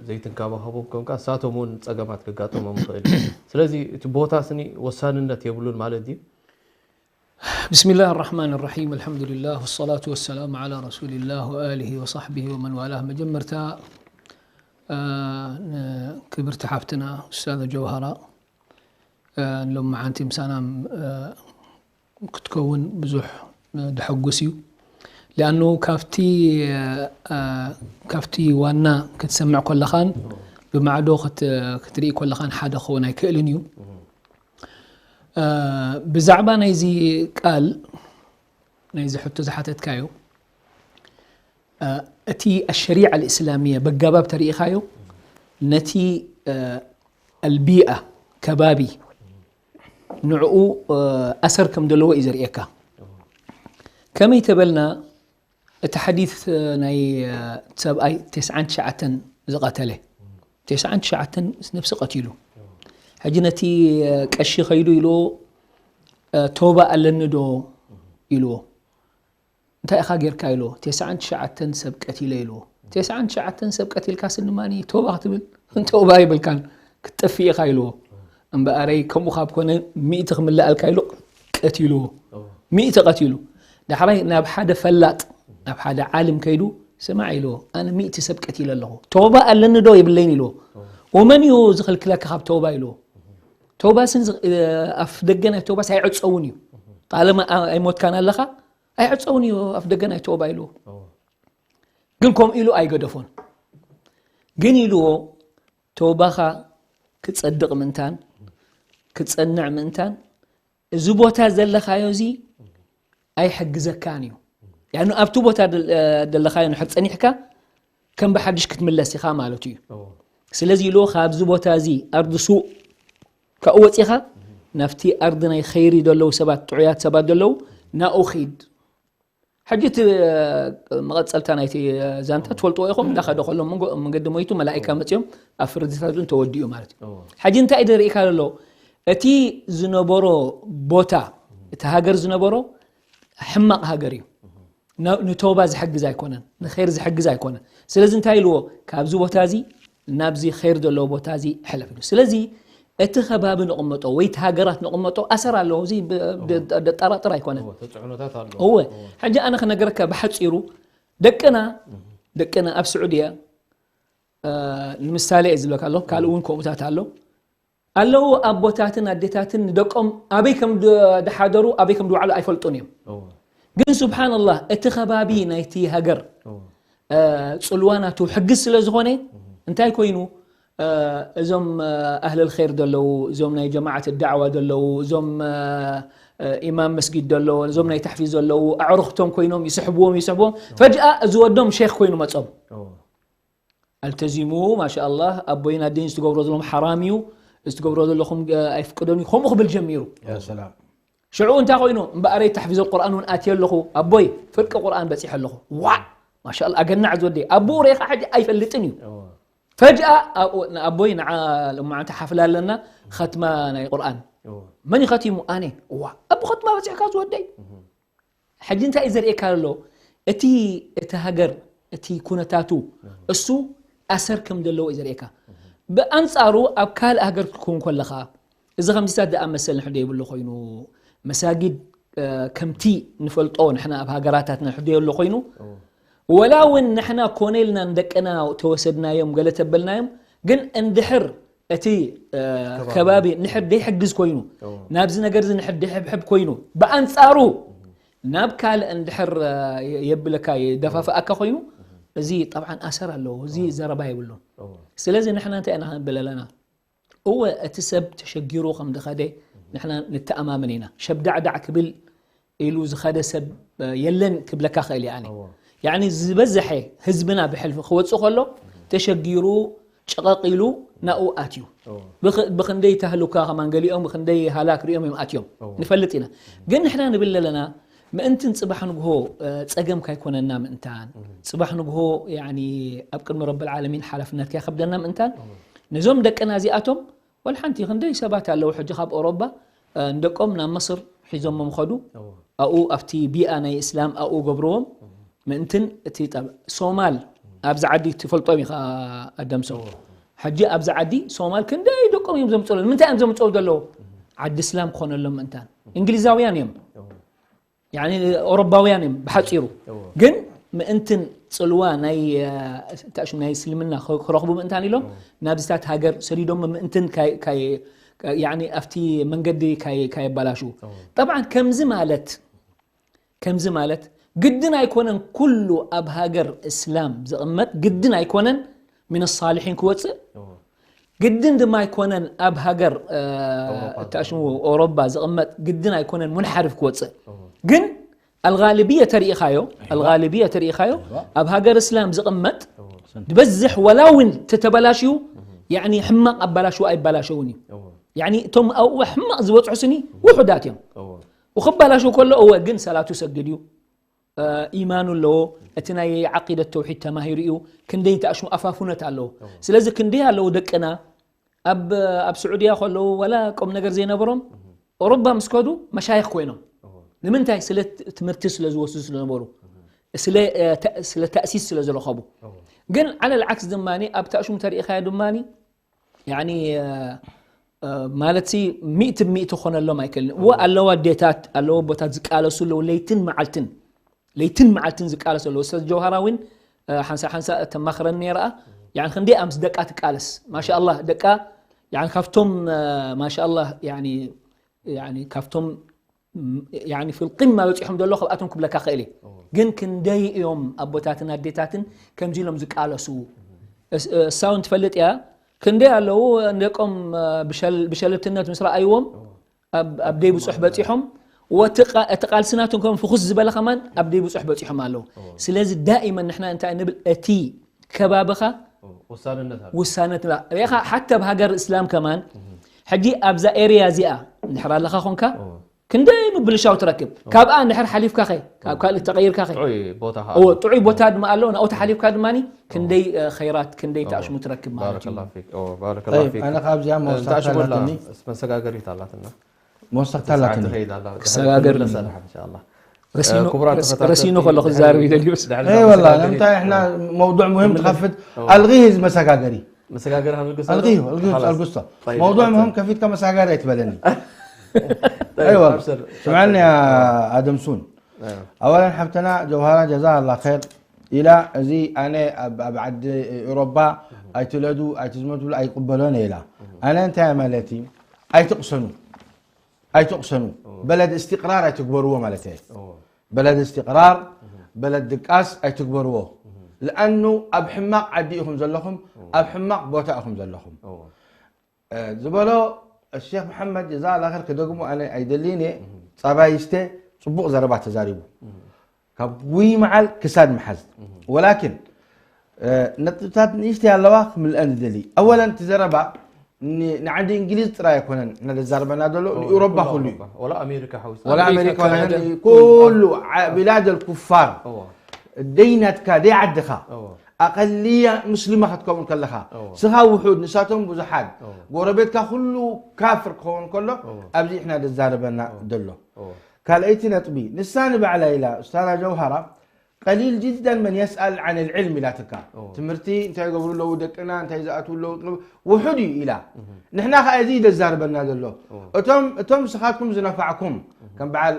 ዘይትንከባኸቦም ኮንካ እሳቶም እውን ፀገማት ከጋጥሞም ይኽእል እዩ ስለዚ እቲ ቦታ ስኒ ወሳንነት የብሉን ማለት ድዩ بسم الله الرحمن الرحيم الحمد لله والصلاة والسلام على رسول الله وآله وصحبه ومن والاه መጀመርታ ክብርቲ ሓፍትና ኡስታዘ ጀውሃራ ሎም መዓንቲ ምሳና ክትከውን ብዙሕ ድሐጉስ እዩ ሊኣኑ ካብቲ ካብቲ ዋና ክትሰምዕ ከለኻን ብማዕዶ ክትርኢ ከለኻን ሓደ ክኸውን ኣይክእልን እዩ ብዛዕባ ናይዚ ቃል ናይዚ ሕቶ ዝሓተትካዮ እቲ ኣሸሪዓ ልእስላሚያ በጋባብ ተሪኢኻዮ ነቲ ኣልቢኣ ከባቢ ንዕኡ ኣሰር ከም ዘለዎ እዩ ዘርእየካ ከመይ ተበልና እቲ ሓዲት ናይ ሰብኣይ ተስዓን ትሽዓተን ዝቐተለ ተስዓን ትሽዓተን ነብሲ ቀቲሉ ሕጂ ነቲ ቀሺ ከይዱ ኢልዎ ቶባ ኣለኒ ዶ ኢልዎ እንታይ ኢኻ ጌርካ ኢልዎ ተስዓን ትሽዓተን ሰብ ቀቲለ ኢልዎ ተስዓን ትሽዓተን ሰብ ቀቲልካ ስንማኒ ቶባ ክትብል ቶባ ይብልካን ክትጠፍእ ኢኻ ኢልዎ እምበኣረይ ከምኡ ካብ ኮነ ሚእቲ ክምልኣልካ ኢሉ ቀቲልዎ ሚእቲ ቀቲሉ ዳሕራይ ናብ ሓደ ፈላጥ ናብ ሓደ ዓልም ከይዱ ስማዕ ኢልዎ ኣነ ሚእቲ ሰብ ቀቲለ ኣለኹ ቶባ ኣለኒ ዶ የብለይን ኢልዎ ወመን እዩ ዝኽልክለካ ካብ ቶባ ኢልዎ ቶባስን ኣፍ ደገ ናይ ቶባስ ኣይዕፀውን እዩ ጣለማ ኣይሞትካን ኣለኻ ኣይዕፀውን እዩ ኣፍ ደገ ናይ ቶባ ኢልዎ ግን ከምኡ ኢሉ ኣይገደፎን ግን ኢልዎ ቶባኻ ክፀድቕ ምእንታን ክፀንዕ ምእንታን እዚ ቦታ ዘለኻዮ እዚ ኣይሕግዘካን እዩ ያኑ ኣብቲ ቦታ ዘለኻዮ ንሕር ፀኒሕካ ከም ብሓድሽ ክትምለስ ኢኻ ማለት እዩ። ስለዚ ኢሉ ካብዚ ቦታ እዚ ኣርዲ ሱእ ካብኡ ወፂኻ ናብቲ ኣርዲ ናይ ኸይሪ ዘለዉ ሰባት፣ ጥዑያት ሰባት ዘለዉ፣ ናኡ ኺድ። ሕጂ እቲ መቐፀልታ ናይቲ ዛንታ ትፈልጥዎ ኢኹም። እንዳኸደ ከሎ መንጎ መንገዲ ሞይቱ፣ መላኢካ መፅኦም ኣብ ፍርድታት እውን ተወዲኡ ማለት እዩ። ሕጂ እንታይ ደሪእካ ዘሎ? እቲ ዝነበሮ ቦታ፣ እቲ ሃገር ዝነበሮ ሕማቕ ሃገር እዩ። ን- ንተውባ ዝሕግዝ ኣይኮነን፣ ንኸይር ዝሕግዝ ኣይኮነን። ስለዚ እንታይ ኢልዎ? ካብዚ ቦታ እዚ ናብዚ ኸይር ዘለዎ ቦታ እዚ ሕለፍ ኢሉ። ስለዚ እቲ ከባቢ ንቕመጦ ወይ እቲ ሃገራት ንቕመጦ ኣሰር ኣለዎ። እዚ ብ- ብ- ደጠራጥር ኣይኮነን። ተፅዕኖታት ኣሎ። እወ፣ ሕጂ ኣነ ክነገረካ ብሓፂሩ፣ ደቅና ደቅና ኣብ ስዑድያ፣ እ፣ ንምሳሌ እየ ዝብለካ ኣለኹ፣ ካልእ እውን ከምኡታት ኣሎ። ኣለዉ ኣቦታትን ኣዴታትን ንደቆም ኣበይ ከም ድ- ድሓደሩ፣ ኣበይ ከም ድውዓሉ ኣይፈልጡን እዮም። ግን ስብሓንላህ፣ እቲ ከባቢ ናይቲ ሃገር፣ እ፣ ፅልዋ ናቱ ሕግዝ ስለ ዝኾነ እንታይ ኮይኑ፣ እ፣ እዞም፣ እ፣ ኣህለል ኸይር ዘለዉ፣ እዞም ናይ ጀማዓት ዳዕዋ ዘለዉ፣ እዞም፣ እ፣ እ፣ ኢማም መስጊድ ዘለዉ፣ እዞም ናይ ታሕፊዝ ዘለዉ ኣዕሩኽቶም ኮይኖም ይስሕብዎም ይስሕብዎም። ፈጅኣ እዚ ወዶም ሼክ ኮይኑ መጾም። ኣልተዚሙ፣ ማሻኣላህ፣ ኣቦይን ኣደይን ዝትገብሮ ዘለኹም ሓራም እዩ፣ ዝትገብሮ ዘለኹም፣ እ፣ ኣይፍቅዶን እዩ፣ ከምኡ ክብል ጀሚሩ። ያ ሰላም። ሽዑ እንታይ ኮይኑ፣ እምበኣረይ ተሕፊዘ ቁርኣን እውን ኣትየ ኣለኹ፣ ኣቦይ ፍርቂ ቁርኣን በፂሐ ኣለኹ። ዋዕ! ማሻኣላህ፣ ኣገናዕ ዝወደይ። ኣቦኡ ሬኻ ሕጂ ኣይፈልጥን እዩ። ፈጅኣ ኣብኡ ንኣቦይ፣ ንዓ ሎማዓንቲ ሓፍላ ኣለና፣ ኸትማ ናይ ቁርኣን። መን እዩ ኸቲሙ? ኣነ። እዋ፣ ኣቦ ኸትማ በፂሕካ ዝወደይ? ሕጂ እንታይ እዩ ዘርእየካ ዘሎ? እቲ፣ እቲ ሃገር፣ እቲ ኩነታቱ፣ እሱ ኣሰር ከም ዘለዎ እዩ ዘርእየካ። ብኣንጻሩ ኣብ ካልእ ሃገር ክትከውን ከለኻ፣ እዚ ከምዚታት ዝኣመሰል ንሕዶ የብሉ ኮይኑ፣ መሳጊድ፣ እ፣ ከምቲ ንፈልጦ ንሕና ኣብ ሃገራታትና ንሕዶ የብሉ ኮይኑ፣ ወላ እውን ንሕና ኮነ ኢልና ንደቅና ተወሰድናዮም፣ ገለ ተበልናዮም፣ ግን እንድሕር እቲ፣ እ፣ ከባቢ። ከባቢ ንሕር ደይሕግዝ ኮይኑ፣ እዎ። ናብዚ ነገር እዚ ንሕር ደይሕብሕብ ኮይኑ፣ ብኣንጻሩ ናብ ካልእ እንድሕር፣ እ፣ የብለካ፣ የደፋፍኣካ ኮይኑ፣ እዚ ጠብዓን ኣሰር ኣለዎ። እዚ ዘረባ የብሉን። እዎ። ስለዚ ንሕና እንታይ ኢና ክንብል ኣለና? እወ፣ እቲ ሰብ ተሸጊሩ ከም ዝኸደ ንሕና ንተኣማመን ኢና። ሸብዳዕዳዕ ክብል ኢሉ ዝኸደ ሰብ፣ እ፣ የለን ክብለካ ክእል እየ ኣነ። እዎ። ያዕኒ ዝበዝሐ ህዝብና ብሕልፊ ክወፅእ ከሎ ተሸጊሩ ጨቐቕ ኢሉ ናኡ ኣትዩ። እዎ። ብኽ-፣ ብኽንደይ ተህልካ ከማን ገሊኦም ብኽንደይ ሃላክ ሪኦም እዮም ኣትዮም። እዎ። ንፈልጥ ኢና። ግን ንሕና ንብል ኣለና ምእንትን ፅባሕ ንግሆ፣ እ፣ ፀገም ካይኮነና ምእንታን፣ ፅባሕ ንግሆ ያዕኒ ኣብ ቅድሚ ረብል ዓለሚን ሓላፍነት ካይከብደና ምእንታን፣ ነዞም ደቅና እዚኣቶም ወላ ሓንቲ ክንደይ ሰባት ኣለዉ ሕጂ ካብ ኦሮባ፣ እ፣ ንደቆም ናብ መስር ሒዞሞም ኸዱ። እዎ። ኣብኡ ኣብቲ ቢኣ ናይ እስላም ኣብኡ ገብርዎም። ምእንትን እቲ ጠብ-፣ ሶማል ኣብዚ ዓዲ ትፈልጦም ኢኻ ኣደምሶ። እዎ። ሕጂ ኣብዚ ዓዲ ሶማል ክንደይ ደቆም እዮም ዘምፅኡ። ንምንታይ እዮም ዘምፅኡ ዘለዉ? ዓዲ እስላም ክኾነሎም ምእንታን። እንግሊዛውያን እዮም። እዎ። ያኒ ኦሮባውያን እዮም ብሓፂሩ። እዎ። ግን ምእንትን ፅልዋ ናይ፣ እ፣ ተእሽም ናይ እስልምና ክ-፣ ክረኽቡ ምእንታን ኢሎም እዎ። ናብዚታት ሃገር ሰዲዶም ምእንትን ካይ-፣ ካይ-፣ ያኒ ኣብቲ መንገዲ ካይ-፣ ካየባላሹ። እዎ። ጠብዓን ከምዚ ማለት፣ ከምዚ ማለት ግድን ኣይኮነን ኩሉ ኣብ ሃገር እስላም ዝቕመጥ ግድን ኣይኮነን ምን ሳሊሒን ክወፅእ። እዎ። ግድን ድማ ኣይኮነን ኣብ ሃገር፣ እ፣ ኣውሮፓ ተኣሽሙ ኦሮባ ዝቕመጥ ግድን ኣይኮነን ሙንሓርፍ ክወፅእ። እዎ። ግን ኣልጋልብየ ተሪኢኻዮ፣ ኣልጋልብየ ተሪኢኻዮ፣ እዋ። ኣብ ሃገር እስላም ዝቕመጥ እዎ። ዝበዝሕ ወላ እውን ተተበላሽዩ፣ ያዕኒ ሕማቕ ኣባላሽዎ ኣይባላሸውን እዩ። እዎ። ያዕኒ እቶም ኣብኡ ሕማቕ ዝበፅሑ ስኒ ውሑዳት እዮም። እዎ። ወክባላሽው ከሎ እወ ግን ሰላቱ ሰግድ እዩ። እ፣ ኢማኑ ኣለዎ፣ እቲ ናይ ዓቂደት ተውሒድ ተማሂሩ እዩ፣ ክንደይ ተኣሽሙ ኣፋፉነት ኣለዎ። እዎ። ስለዚ ክንደይ ኣለዉ ደቅና ኣብ፣ ኣብ ስዑድያ ከለዉ ወላ ቁም ነገር ዘይነበሮም ኦሮባ ምስ ከዱ መሻይኽ ኮይኖም። እዎ። ንምንታይ? ስለ ት-፣ ትምህርቲ ስለ ዝወስዱ ስለ ነበሩ። ስለ፣ እ፣ ተ-፣ ስለ ተእሲስ ስለ ዝረኸቡ። እዎ። ግን ዓለል ዓክስ ድማ ኣብ ተእሽሙ ተሪኢኻዮ ድማ ያኒ፣ እ፣ እ፣ ማለት ሲ ሚእቲ ብሚእቲ ክኾነሎም ኣይክእልን። እዎ፣ ኣለዋ ኣዴታት፣ ኣለዎ ኣቦታት ዝቃለሱ ኣለዉ ለይትን መዓልትን። ለይትን መዓልትን ዝቃለሱ ኣለዉ። ኡስታዝ ጀውሃራ እውን፣ እ፣ ሓንሳእ ሓንሳእ ተማኽረኒ ነይራ። ያኒ ክንደይ ምስ ደቃ ትቃለስ። ማሻኣላህ፣ ደቃ ያኒ ካብቶም፣ እ፣ ማሻኣላህ፣ ያኒ፣ ያኒ ካብቶም፣ ም-፣ ያኒ ፊል ቂማ በፂሖም ዘሎ ካብኣቶም ክብለካ ክእል እየ። እዎ። ግን ክንደይ እዮም ኣቦታትን ኣዴታትን ከምዚ ኢሎም ዝቃለሱ? እስ-፣ እሳ እውን ትፈልጥ እያ። ክንደይ ኣለዉ ንደቆም፣ እ፣ ብሸል-፣ ብሸለልትነት ምስ ረኣይዎም እዎ። ኣብ፣ ኣብ ደይ ብፁሕ በፂሖም። ወቲ ቃ-፣ እቲ ቃልሲ ናቶም ከም ፍኹስ ዝበለ ከማን ኣብ ደይ ብፁሕ በፂሖም ኣለዉ። እዎ። ስለዚ ዳኢመን ንሕና እንታይ ንብል? እቲ ከባብኻ ውሳንነት ኣሎ። ውሳነት ላ ሪኻ ሓቲ ኣብ ሃገር እስላም ከማን ሕጂ ኣብዛ ኤርያ እዚኣ እንድሕር ኣለኻ ኾንካ እዎ። ክንደይ ምብልሻው ትረክብ ካብኣ እንድሕር ሓሊፍካ ኸ ካብ ካልእ ተቐይርካ ኸ ጥዑይ ቦታ ከዓ እዎ ጥዑይ ቦታ ድማ ኣሎ ናብኡ ተሓሊፍካ ድማ ክንደይ ኸይራት ክንደይ ተኣሽሙ ትረክብ ማለት እዩ ባረከላሁ ፊክ። እዎ፣ ባረከላሁ ፊክ። ኣነ ካብዚኣ መውሳት እንታይ ሽሙ ኣላ? ኣላትኒ መሰጋገሪት ኣላትና። መውሳት ኣላትኒ ትኸይድ ኣላ። ክሰጋገር ትምለስ እዩ። ኣላ፣ እንሻላ። ረሲኑ- ክቡራት ረስ- ተኸታተልቲ፣ ረሲኑ ከለኹ ድሕሪ- ዝዛረብ ይደልዮስ። ድሕሪ اي እዛ والله መሰጋገሪት انت احنا موضوع مهم ትምለስ። تخفت እዎ። الغيه መሰጋገሪ መሰጋገሪ ከንልግሶ الغيه الغيه خلاص. القصه طيب، موضوع ቀጽል። مهم ከፊትካ መሰጋገሪ ኣይትበለኒ طيب، اي والله أبشر. سمعني يا ادم سون أيوة. اولا ሓብተና ጀውሃራ ጀዛ ኣላ ኸር ኢላ እዚ ኣነ ኣብ ኣብ ዓዲ ኤውሮጳ ኣይትውለዱ ኣይትዝመቱ ኣይቅበሎን ኢላ ኣነ እንታይ ማለት እዩ ኣይትቕሰኑ ኣይትቕሰኑ በለድ እስትቅራር ኣይትግበርዎ ማለት እየ እዎ። በለድ እስትቅራር በለድ ድቃስ ኣይትግበርዎ ለኣኑ ኣብ ሕማቕ ዓዲ ኢኹም ዘለኹም ኣብ ሕማቕ ቦታ ኢኹም ዘለኹም እዎ። ዝበሎ ሼክ መሓመድ ጀዛ ላኸር ክደግሞ ኣነ ኣይደልይን እየ ጸባይ ስተ ጽቡቕ ዘረባ ተዛሪቡ ካብ ጉይ መዓል ክሳድ መሓዝ ወላኪን ነጥብታት ንእሽተይ ኣለዋ ክምልአን ዝደሊ ኣወለን እቲ ዘረባ ንዓዲ እንግሊዝ ጥራይ ኣይኮነን ነዘዛርበና ዘሎ ንኤውሮባ ኩሉ እዩ ولا أمريكا حوس ولا أمريكا، أمريكا ولا كندا. هند، كل ع- بلاد الكفار أوه. ደይናትካ ደይ ዓድኻ أوه. ኣቐልያ ሙስሊማ ክትከውን ከለኻ أوه. ስኻ ውሑድ ንሳቶም ብዙሓት أوه. ጎረቤትካ ኩሉ ካፍር ክኸውን ከሎ أوه. ኣብዚ ኢሕና ዘዛርበና ዘሎ أوه. ካልኣይቲ ነጥቢ ንሳ ንባዕላ ኢላ ኡስታዛ ጀውሃራ ቀሊል ጅዳን መን የስኣል ዓን ልዕልም ኢላትካ ኦ። ትምህርቲ እንታይ ይገብሩ ኣለዉ ደቅና እንታይ ዝኣትዉ ኣለዉ ውሑድ እዩ ኢላ ንሕና ከዓ እዚ ይደዛርበና ዘሎ እቶም እቶም ስኻትኩም ዝነፋዕኩም ከም በዓል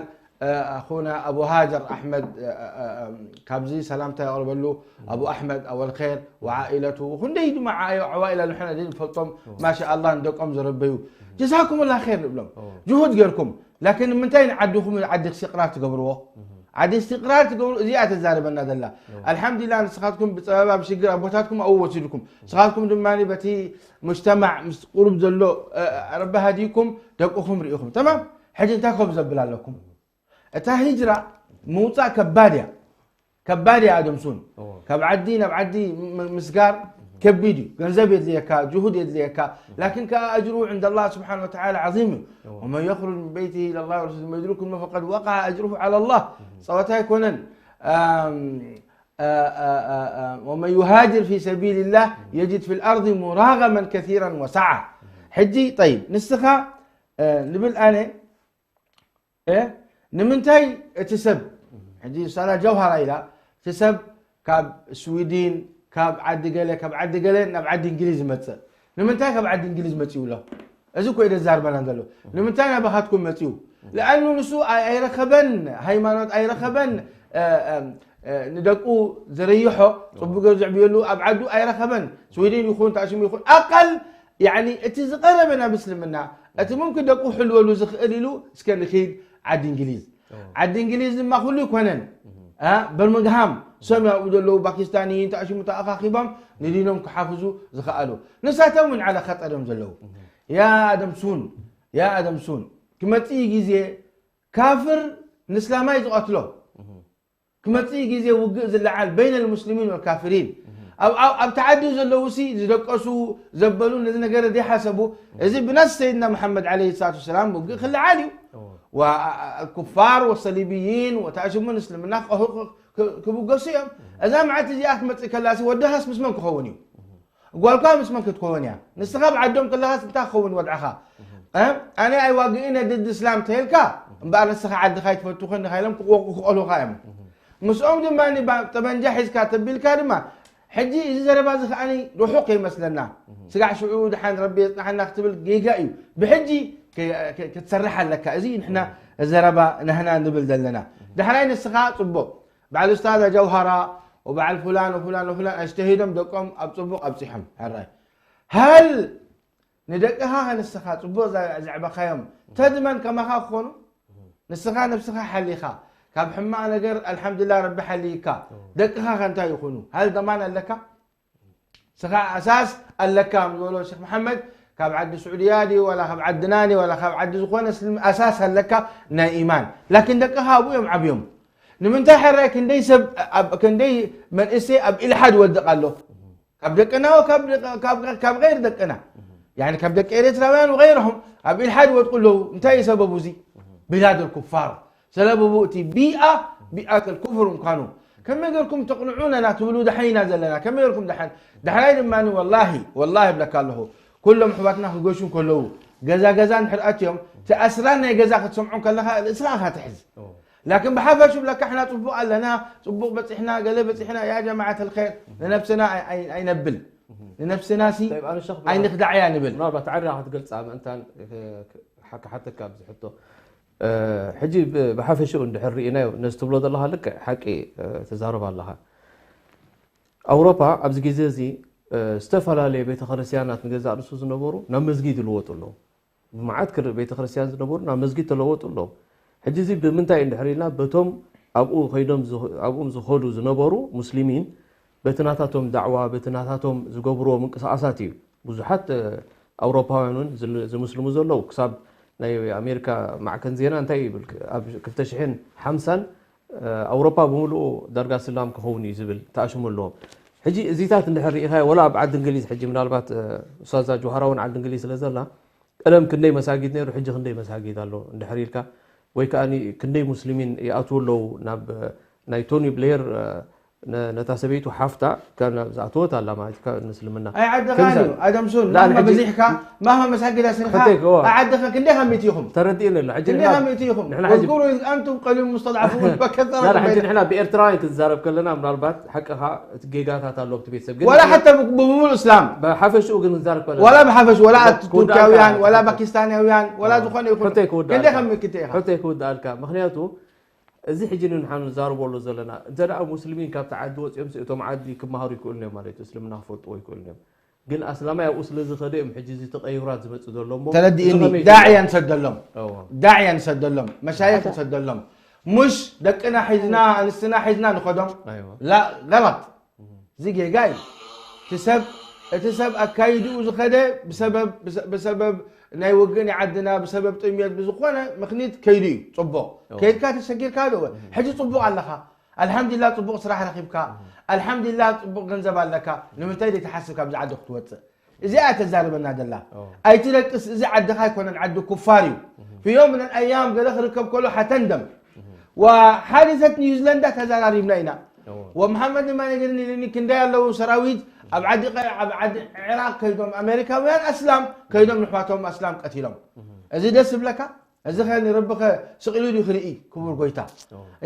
ኣኹና ኣቡ ሃጀር ኣሕመድ ካብዚ ሰላምታ የቕርበሉ ኣቡ ኣሕመድ ኣወል ር ወዓኢለቱ ክንደይ ድማ ዓዋኢላ ንሕና ዘይንፈልጦም ማሻ ኣላ ንደቆም ዘረበዩ ጀዛኩም ላ ር ንብሎም ጅሁድ ጌርኩም ላኪን ንምንታይ ንዓድኹም ዓዲ ስቅራር ትገብርዎ ዓዲ እስትቅራር ትገብሩ እዚኣ ተዛርበና ዘላ ኣልሓምዱሊላ ንስኻትኩም ብፀበባ ብሽግር ኣቦታትኩም ኣብኡ ወሲድኩም ንስኻትኩም ድማ በቲ ሙጅተማዕ ምስ ቁሩብ ዘሎ ረቢ ሃዲኩም ደቅኹም ርኢኹም ተማም ሕጂ እንታይ ከም ዘብል ኣለኩም እታ ሂጅራ ምውፃእ ከባድ እያ ከባድ እያ ኣደምሱን ካብ ዓዲ ናብ ዓዲ ምስጋር ከቢድ እዩ ገንዘብ የድልየካ ጅሁድ የድልየካ ላኪን ከዓ ኣጅሩ ዕንደ ላ ስብሓን ወተላ ዓዚም እዩ ومن يخرج من بيته إلى الله ورسوله ثم يدركه الموت فقد وقع أجره على الله ጸወታ ኣይኮነን ومن يهاجر في سبيل الله يجد في الأرض مراغما كثيرا وسعة ሕጂ طيب ንስኻ ንብል ኣነ ንምንታይ እቲ ሰብ ሕጂ ሳላ ጀውሃራ ኢላ እቲ ሰብ ካብ ስዊድን ካብ ዓዲ ገለ ካብ ዓዲ ገለ ናብ ዓዲ እንግሊዝ ይመፅእ ንምንታይ ካብ ዓዲ እንግሊዝ መፅኡ ኣሎ እዚ እኮ ኢደ ዛርበና ዘሎ ንምንታይ ናባኻትኩም መፅኡ ለኣኑ ንሱ ኣይረኸበን ሃይማኖት ኣይረኸበን ንደቁ ዝርይሖ ፅቡቅ ገዝዕ ብየሉ ኣብ ዓዱ ኣይረኸበን ስዊድን ይኹን ታሽሙ ይኹን ኣቃል ያኒ እቲ ዝቐረበ ናብ እስልምና እቲ ሙምክን ደቁ ክሕልወሉ ዝኽእል ኢሉ እስከ ንኺድ ዓዲ እንግሊዝ ዓዲ እንግሊዝ ድማ ኩሉ ይኮነን በርሚንግሃም ሰም ያብኡ ዘለዉ ፓኪስታንይን ተኣሽሙ ተኣኻኺቦም ንዲኖም ክሓፍዙ ዝኸኣሉ ንሳቶም እውን ዓለ ኸጠር እዮም ዘለዉ ያ ኣደም ሱን ያ ኣደም ሱን ክመፅእ ግዜ ካፍር ንስላማይ ዝቐትሎ ክመፅእ ግዜ ውግእ ዝለዓል በይነ ልሙስሊሚን ወልካፍሪን ኣብ ተዓዲ ዘለዉ ሲ ዝደቀሱ ዘበሉ ነዚ ነገር ዘይሓሰቡ እዚ ብነስ ሰይድና መሓመድ ለ ሰላት ሰላም ውግእ ክለዓል እዩ ኩፋር ወሰሊብይን ወታሽሙን እስልምና ክብገሱ እዮም እዛ መዓልቲ እዚኣ ክትመፅእ ከላሲ ወድኻስ ምስ መን ክኸውን እዩ ጓልካ ምስ መን ክትከውን እያ ንስኻ ብዓዶም ከለኻስ እንታይ ክኸውን ወድዓኻ ኣነ ኣይዋግእን ድድ እስላም ተይልካ እምበኣር ንስኻ ዓድኻ ይትፈቱ ኮን ኢሎም ክቆልኹካ እዮም ምስኦም ድማ ጠበንጃ ሒዝካ ተቢልካ ድማ ሕጂ እዚ ዘረባ እዚ ከዓኒ ርሑቕ ከይመስለና ስጋዕ ሽዑ ድሓን ረቢ የፅናሓና ክትብል ጌጋ እዩ ብሕጂ ክትሰርሕ ኣለካ እዚ ንሕና ዘረባ ናህና ንብል ዘለና ዳሕራይ ንስኻ ፅቡቕ በዓል ኡስታዛ ጀውሃራ ወበዓል ፉላን ወፉላን ወፉላን ኣጅተሂዶም ደቆም ኣብ ፅቡቕ ኣብፂሖም ሕራይ ሃል ንደቅኻ ከንስኻ ፅቡቕ ዘዕበኻዮም ተድመን ከማኻ ክኾኑ ንስኻ ነብስኻ ሓሊኻ ካብ ሕማቕ ነገር ኣልሓምዱላ ረቢ ሓልይካ ደቅኻ ከንታይ ይኹኑ ሃል ደማን ኣለካ ስኻ ኣሳስ ኣለካ ዝበሎ ሸክ መሓመድ ካብ ዓዲ ስዑድያ ድዩ ዋላ ካብ ዓድና ድዩ ዋላ ካብ ዓዲ ዝኾነ ኣሳስ ኣለካ ናይ ኢማን ላኪን ደቅኻ ኣብኡ እዮም ዓብዮም ንምንታይ ሕራይ ክንደይ ሰብ ክንደይ መንእሰይ ኣብ ኢልሓድ ወድቕ ኣሎ ኣብ ደቅና ወ ካብ ደቂ- ካብ ካብ غير ደቅና يعني ካብ ደቂ ኤርትራውያን وغيرهم ኣብ ኢልሓድ ይወድቁ ኣለዉ። እንታይ እዩ ሰበቡ እዚ? بلاد الكفار ሰበቡ እቲ ቢኣ ቢኣት الكفر ምዃኑ ከመይ ገርኩም ተቕንዑና ትብሉ ደሓን ኢና ዘለና ከመይ ገርኩም ደሓን ደሓናይ ድማ والله والله እብለካ ኣለኹ ኩሎም ኣሕዋትና ክገሹ ከለዉ ገዛ ገዛ እንድሕር ኣትዮም እቲ ኣስራር ናይ ገዛ ክትሰምዖ ከለኻ ርእስኻ ኢኻ ትሕዝ ላኪን ብሓፈሹ ብለካ ሕና ፅቡቅ ኣለና ፅቡቅ በፂሕና ገለ በፂሕና ያ ጀማዓት ልኸይር ንነብስና ኣይ- ኣይ- ኣይነብል ንነብስና ሲ طيب ኣነ ሸኽ ኣይንኽዳዕያ ንብል ምናልባት ዓድና ክትገልፃ ምእንታን ሓካ ሓተካ ኣብዚ ሕቶ ሕጂ ብሓፈሽኡ እንድሕር ርኢናዮ ነዚ ትብሎ ዘለኻ ልክዕ ሓቂ ትዛረብ ኣለኻ ኣውሮፓ ኣብዚ ግዜ እዚ ዝተፈላለየ ቤተክርስትያናት ንገዛእ ርእሱ ዝነበሩ ናብ መስጊድ ይልወጡ ኣለዉ ብመዓት ክር ቤተክርስትያን ዝነበሩ ናብ መስጊድ ተለወጡ ኣለዉ ሕጂ እዚ ብምንታይ እንድሕር ኢልና በቶም ኣብኡ ከይዶም ዝኽ- ኣብኡም ዝኸዱ ዝነበሩ ሙስሊሚን በቲ ናታቶም ዳዕዋ በቲ ናታቶም ዝገብርዎ ምንቅስቃሳት እዩ ብዙሓት ኣውሮፓውያን እውን ዝል- ዝምስልሙ ዘለዉ ክሳብ ናይ ኣሜሪካ ማዕከን ዜና እንታይ ይብል ኣብ ክልተ ሽሕን ሓምሳን ኣውሮፓ ብምሉኡ ዳርጋ ስላም ክኸውን እዩ ዝብል ተኣሽሙ ኣለዎም ሕጂ እዚታት እንድሕር ርኢኻዮ ወላ ኣብ ዓዲ እንግሊዝ ሕጂ ምናልባት ኡስታዛ ጆሃራ እውን ዓዲ እንግሊዝ ስለ ዘላ ቀደም ክንደይ መሳጊድ ነይሩ ሕጂ ክንደይ መሳጊድ ኣሎ እንድሕር ኢልካ ወይ ከዓ ክንደይ ሙስሊሚን ይኣትዉ ኣለዉ ናብ ናይ ቶኒ ብሌር ነታ ሰበይቱ ሓፍታ ዝኣተወት ኣላ ማለት እዩ ምስልምና ኣይዓድኻ እዩ ኣደምሱን ማማ በዚሕካ ማማ መሳጊድ ኣስሪኻ ኣይዓድኻ ክንደይ ካብ ሚእቲ ኢኹም ተረዲእኒ ኣሎ ሕጂ ክንደይ ካብ ሚእቲ ኢኹም ወዝኩሩ ኣንቱም ቀሊል ሙስተድዓፉን በከሰራ ሕጂ ንሕና ብኤርትራውያን ክንዛረብ ከለና ምናልባት ሓቅኻ እቲ ጌጋታት ኣሎ ኣብቲ ቤተሰብ ግን ወላ ሓታ ብምሉእ እስላም ብሓፈሽኡ ግን ክንዛረብ ከለና ወላ ብሓፈሽ ወላ ቱርካውያን ወላ ፓኪስታናውያን ወላ ዝኾነ ይኹን ክንደይ ካብ ሚእቲ ኢኻ ሕቶይ ክውድኣልካ ምክንያቱ እዚ ሕጂ ንንሓኑ ንዛረበሉ ዘለና እንተ ደኣ ሙስሊሚን ካብቲ ዓዲ ወፂኦም እቶም ዓዲ ክመሃሩ ይክእሉ እዮም ማለት እዩ እስልምና ክፈልጥዎ ይክእሉ እዮም ግን ኣስላማይ ኣብኡ ስለ ዝኸደ እዮም ሕጂ እዚ ተቀይራት ዝመፅእ ዘሎ እሞ ተረዲእኒ ዳዕያ ንሰደሎም ዳዕያ ንሰደሎም መሻይኽ ንሰደሎም ሙሽ ደቅና ሒዝና ኣንስትና ሒዝና ንኸዶም ላ ገለጥ እዚ ጌጋ እዩ እቲ ሰብ እቲ ሰብ ኣካይድኡ ዝኸደ ብሰበብ ብሰ- ብሰበብ ናይ ውግእ ናይ ዓድና ብሰበብ ጥምየት ብዝኾነ ምኽኒት ከይዱ እዩ ፅቡቕ ከይድካ ተሸጊርካ ዶ ሕጂ ፅቡቕ ኣለኻ ኣልሓምዱሊላ ፅቡቕ ስራሕ ረኺብካ ኣልሓምዱሊላ ፅቡቕ ገንዘብ ኣለካ ንምንታይ ዘይትሓስብ ካብዚ ዓዲ ክትወፅእ እዚኣ ተዛርበና ደላ ኣይትደቅስ እዚ ዓድኻ ኣይኮነን ዓዲ ኩፋር እዩ في يوم من الأيام ገለ ክርከብ ከሎ ሓተንደም وሓዲሰት ኒውዚላንዳ ተዘራሪብና ኢና ወምሓመድ ድማ ነግርኒ ኢልኒ ክንደይ ኣለዉ ሰራዊት ኣብ ዓዲ ቀ- ኣብ ዓዲ ዕራቅ ከይዶም ኣሜሪካውያን ኣስላም ከይዶም ንሕዋቶም ኣስላም ቀቲሎም እዚ ደስ ይብለካ እዚ ኸ ንረቢ ኸ ስቕ ኢሉ ድዩ ክርኢ ክቡር ጎይታ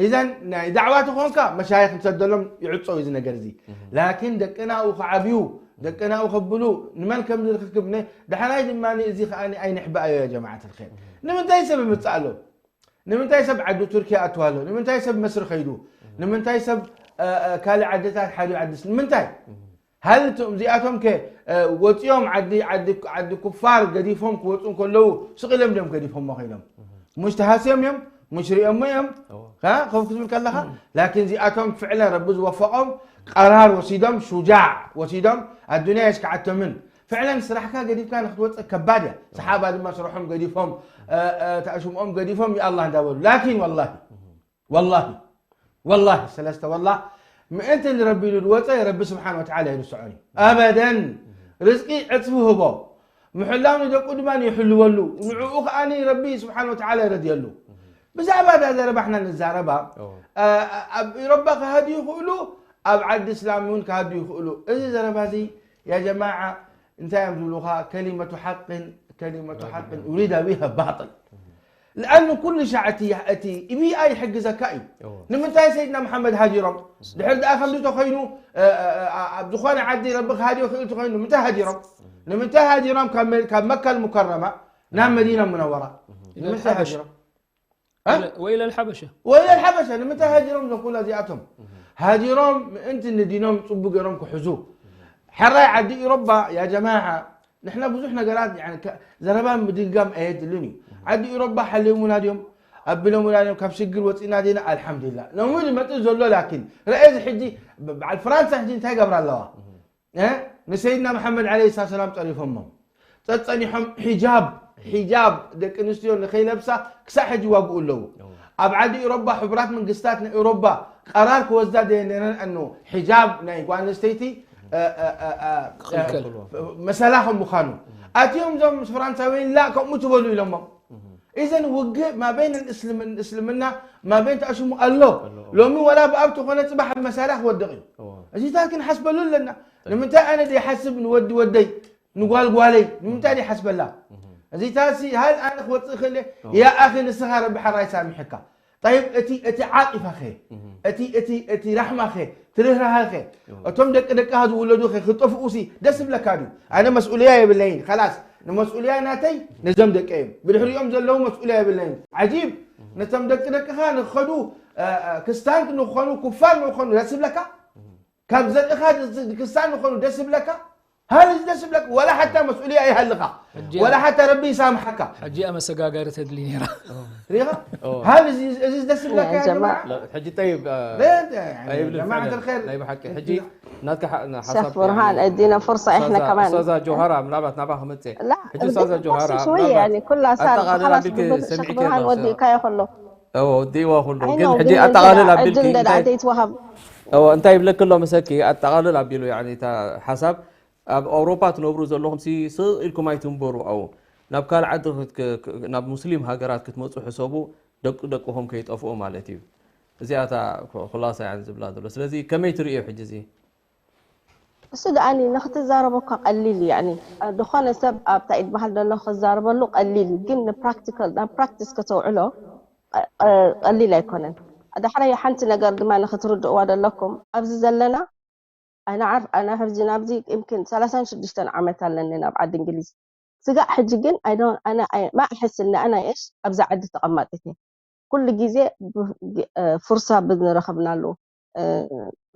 እዘን ናይ ዳዕዋ ተኾንካ መሻይኽ ንሰደሎም ይዕጾ እዩ እዚ ነገር እዚ ላኪን ደቅና ኣብኡ ክዓብዩ ደቅና ኣብኡ ከብሉ ንመን ከም ዝርክክብ ነ- ዳሕራይ ድማ እዚ ኸዓ ኣይንሕባኣዮ ያ ጀማዓት ልኸይር ንምንታይ ሰብ ይምፅእ ኣሎ ንምንታይ ሰብ ዓዲ ቱርኪ ይኣትው ኣሎ ንምንታይ ሰብ መስሪ ከይዱ ንምንታይ ሰብ እ፣ እ፣ ካልእ ዓድታት ሓልዩ ዓዲ ስ- ንምንታይ ሃል እቶም እዚኣቶም ከ እ፣ ወፂኦም ዓዲ ዓዲ ዓዲ ኩፋር ገዲፎም ክወፁ እንከለዉ ስቕ ኢሎም ድዮም ገዲፎሞ ከይዶም ሙሽ ተሃስዮም እዮም ሙሽ ሪኦሞ እዮም እ፣ ከፍ ክትብል ከለኻ ላኪን እዚኣቶም ፍዕለን ረቢ ዝወፈቖም ቀራር ወሲዶም ሹጃዕ ወሲዶም ኣዱንያ የስክዓቶምን ፍዕለን ስራሕካ ገዲፍካ ንክትወፅእ ከባድ እያ ሰሓባ ድማ ስርሖም ገዲፎም ተኣሽምኦም ገዲፎም ይኣላ እንዳበሉ ላኪን ወላሂ ወላሂ ወላሂ ሰለስተ ወላ ምእንቲ ንረቢ ኢሉ ዝወፀ ረቢ ስብሓን ወተዓላ ይርስዖን እዩ ኣበደን ርዝቂ ዕፅፊ ህቦ ምሕላው ንደቁ ድማ ይሕልወሉ ንዕኡ ከዓ ረቢ ስብሓን ወተዓላ ይረድየሉ ብዛዕባ እዛ ዘረባ ሕና ንዛረባ ኣብ ኢሮባ ክሃድዩ ይኽእሉ ኣብ ዓዲ እስላም እውን ክሃድዩ ይኽእሉ እዚ ዘረባ እዚ ያ ጀማዓ እንታይ እዮም ዝብሉኻ ከሊመቱ ሓቅን ከሊመቱ ሓቅን ኡሪዳ ቢሃ ባጥል لأنه ኩሉ ሻዕ እቲ እቲ ኢቢኣ ይሕግዘካ እዩ ንምንታይ ሰይድና መሓመድ ሃጂሮም ድሕር ደኣ ከምዚ ተኮይኑ ኣብ ዝኾነ ዓዲ ረቢ ክሃድዮ ክእል ተኮይኑ ንምንታይ ሃጂሮም ንምንታይ ሃጂሮም ካብ መካ ልሙከረማ ናብ መዲና ሙነወራ ንምንታይ ሃጂሮም وإلى الحبشة وإلى الحبشة ንምንታይ ሃጂሮም እዞም ኩላ እዚኣቶም ሃጂሮም ምእንቲ ንዲኖም ፅቡ ገይሮም ክሕዙ ሕራይ ዓዲ ኢሮባ ያ ጀማዓ ንሕና ብዙሕ ነገራት ዘረባ ምድግጋም ኣየድልን እዩ ዓዲ ኢሮባ ሓሊሙና ድዮም ኣቢሎሙና ድዮም ካብ ሽግር ወፂና ዲና ኣልሓምዱሊላ ሎሚ ዝመፅእ ዘሎ ላኪን ረአ እዚ ሕጂ በዓል ፍራንሳ ሕጂ እንታይ ገብራ ኣለዋ ንሰይድና መሓመድ ዓለ ሰላም ፀሪፎሞም ፀፀኒሖም ሒጃብ ሒጃብ ደቂ ኣንስትዮ ንከይለብሳ ክሳብ ሕጂ ይዋግኡ ኣለዉ ኣብ ዓዲ ኤሮባ ሕቡራት መንግስታት ናይ ኤሮባ ቀራር ክወስዳ ደየነረን ኣኖ ሒጃብ ናይ ጓል ኣንስተይቲ እ፣ እ፣ እ፣ እ፣ ክኽልከል። መሰላ ከም ምዃኑ ኣትዮም እዞም ፍራንሳውያን ላ ከምኡ ትበሉ ኢሎሞም። ኢዘን ውግእ ማበይን እስልምን እስልምና ማበይን ተኣሽሙ ኣሎ። ኣሎ። ሎሚ ወላ ብኣብ ተኾነ ጽባሕ ኣብ መሳርያ ክወድቕ እዩ። እዎ። እዚታት ክንሓስበሉ ኣለና። ንምንታይ ኣነ ደይሓስብ ንወዲ ወደይ ንጓል ጓለይ ንምንታይ ደይሓስበላ? እዚታት ሲ ሃል ኣነ ክወጽእ ክእል እየ። ያ ኣኺ ንስኻ ረቢ ሓራይ ሳሚሕካ። ጠይብ እቲ እቲ ዓጢፋኸ እቲ እቲ እቲ ራሕማኸ ትርህራሃኸ እቶም ደቂ ደቅኻ ዝውለዱኸ ክጠፍኡ ሲ ደስ ይብለካ ድዩ? ኣነ መስኡልያ የብለይን። ኸላስ ንመስኡልያ ናተይ ነዞም ደቂ እዮም። ብድሕሪኦም ዘለዉ መስኡልያ የብለይን። ዓጂብ ነቶም ደቂ ደቅኻ ንኸዱ እ፣ እ፣ ክስታን ንኾኑ ኩፋር ንኾኑ ደስ ይብለካ? ካብ ዘርእኻ ድ- ድ- ክስታን ንኾኑ ደስ ይብለካ? ሃል እዚ ደስ ይብለካ? ወላ ሓታ መስኡልያ ይሃልኻ። ሕጂ ወላ ሓታ ረቢ ይሳምሓካ። ሕጂ እያ መሰጋገሪ ተድሊ ነይራ። ሪኻ? ኦ። ሃል እዚ እዚ ደስ ይብለካ ያ ያ ጀማዓ? ጀማዓ? لا، ሕጂ ጠይብ፣ አ፣ لا، يعني، ኣይብልን جماعة ፍዕለን። الخير. ናይ ብሓቂ ሕጂ ናትካ ሓ-፣ ና-፣ ሸኽ ሓሳብ ብርሃን፣ يعني፣ እዲና ፍርሳ ኢሕና ኡስታዛ፣ ከማን። ኡስታዛ ጆሃራ፣ ምናልባት ናባኻ መጽእ። لا፣ ሕጂ ኡስታዛ እርግጥ ጆሃራ፣ ፍርሲ ሽወይ፣ ምናልባት يعني፣ ኩላ ሳብ ኣጠቓልላ ከላስ ኣቢልኪ ብብል ሸኽ ሰሚዕክዮ ብርሃን ኣለኹ። ወዲእካዮ ከሎ። እዎ፣ ወዲእዋ ኩሉ። ግን ኣይኖ፣ ሕጂ ግን ኣጠቓልል እንተ ኣቢልኪ ዕድል እንደ እንታይ ደኣ ተይትወሃብ። እዎ፣ እንታይ ይብለኪ ኣሎ መሰኪ፣ ኣጠቓልል ኣቢሉ፣ ያዕኒ፣ እታ ሓሳብ፣ ኣብ ኣውሮፓ ትነብሩ ዘለኹም ሲ ስቕ ኢልኩም ኣይትንበሩ። ኣብኡ ናብ ካልእ ዓዲ ክት-፣ ክ-፣ ክ-፣ ናብ ሙስሊም ሃገራት ክትመጹ ሕሰቡ፣ ደቂ ደቅኹም ከይጠፍኡ ማለት እዩ። እዚኣ እታ ኩ-፣ ኩላሳ፣ ያዕኒ፣ ዝብላ ዘሎ። ስለዚ ከመይ ትርእዮ ሕጂ እዚ? እሱ ደኣኒ ንክትዛረቦ እኳ ቀሊል እዩ። ያኒ፣ ዝኾነ ሰብ ኣብታ ኢድ ባህል ዘሎ ክዛረበሉ ቀሊል እዩ። ግን ንፕራክቲካል፣ ናብ ፕራክቲስ ከተውዕሎ፣ ቀ-፣ ቀ-፣ ቀሊል ኣይኮነን። ዳሕራይ ሓንቲ ነገር ድማ ንክትርድእዋ ዘለኩም፣ ኣብዚ ዘለና፣ ኣነ ዓር-፣ ኣነ ሕዚ ናብዚ ይምክን ሰላሳን ሽዱሽተን ዓመት ኣለኒ ናብ ዓዲ እንግሊዝ። ስጋዕ ሕጂ ግን፣ ኣይ ዶንት፣ ኣነ ኣይ-፣ ማ እሕስ እነ ኣና የሽ ኣብዛ ዓዲ ተቐማጢት እየ። ኩሉ ግዜ ብ-፣ ግ-፣ እ፣ ፍርሳ ብዝረኸብናሉ፣ እ፣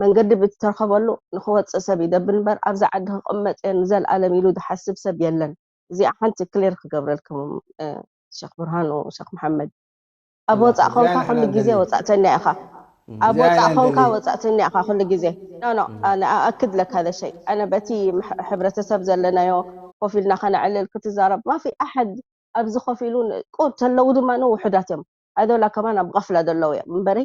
መንገዲ ብትረኸበሉ ንኽወጽእ ሰብ ይደብ እምበር፣ ኣብዛ ዓዲ ክቕመጥ እየ ንዘልኣለም ኢሉ ዝሓስብ ሰብ የለን። እዚኣ ሓንቲ ክሊር ክገብረልኩም፣ እ፣ ሸኽ ብርሃኑ፣ ሸኽ መሓመድ። ኣብ ላ፣ ወጻእ እዚኣ ኾንካ ንሕና ኩሉ ግዜ እንደሊ። ወጻእተኛ ኢኻ። እም፣ ኣብ እዚኣ ወጻእ ኢና ኾንካ እንደሊ። ወጻእተኛ ኢኻ ኩሉ ግዜ። ኖ፣ ኖ፣ እም። ኣነ ኣኣክድ ለካ ደ ሸይ። ኣነ በቲ ምሕ-፣ ሕብረተሰብ ዘለናዮ ኮፍ ኢልና ከነዕልል ክትዛረብ፣ ማፊ ኣሓድ ኣብዚ ኮፍ ኢሉ ን-፣ ቁ-፣ ተለዉ ድማ ን ውሑዳት እዮም። ኣይ ዶላ ከማን ኣብ ቐፍላ ዘለዉ እዮም። እምበሪ፣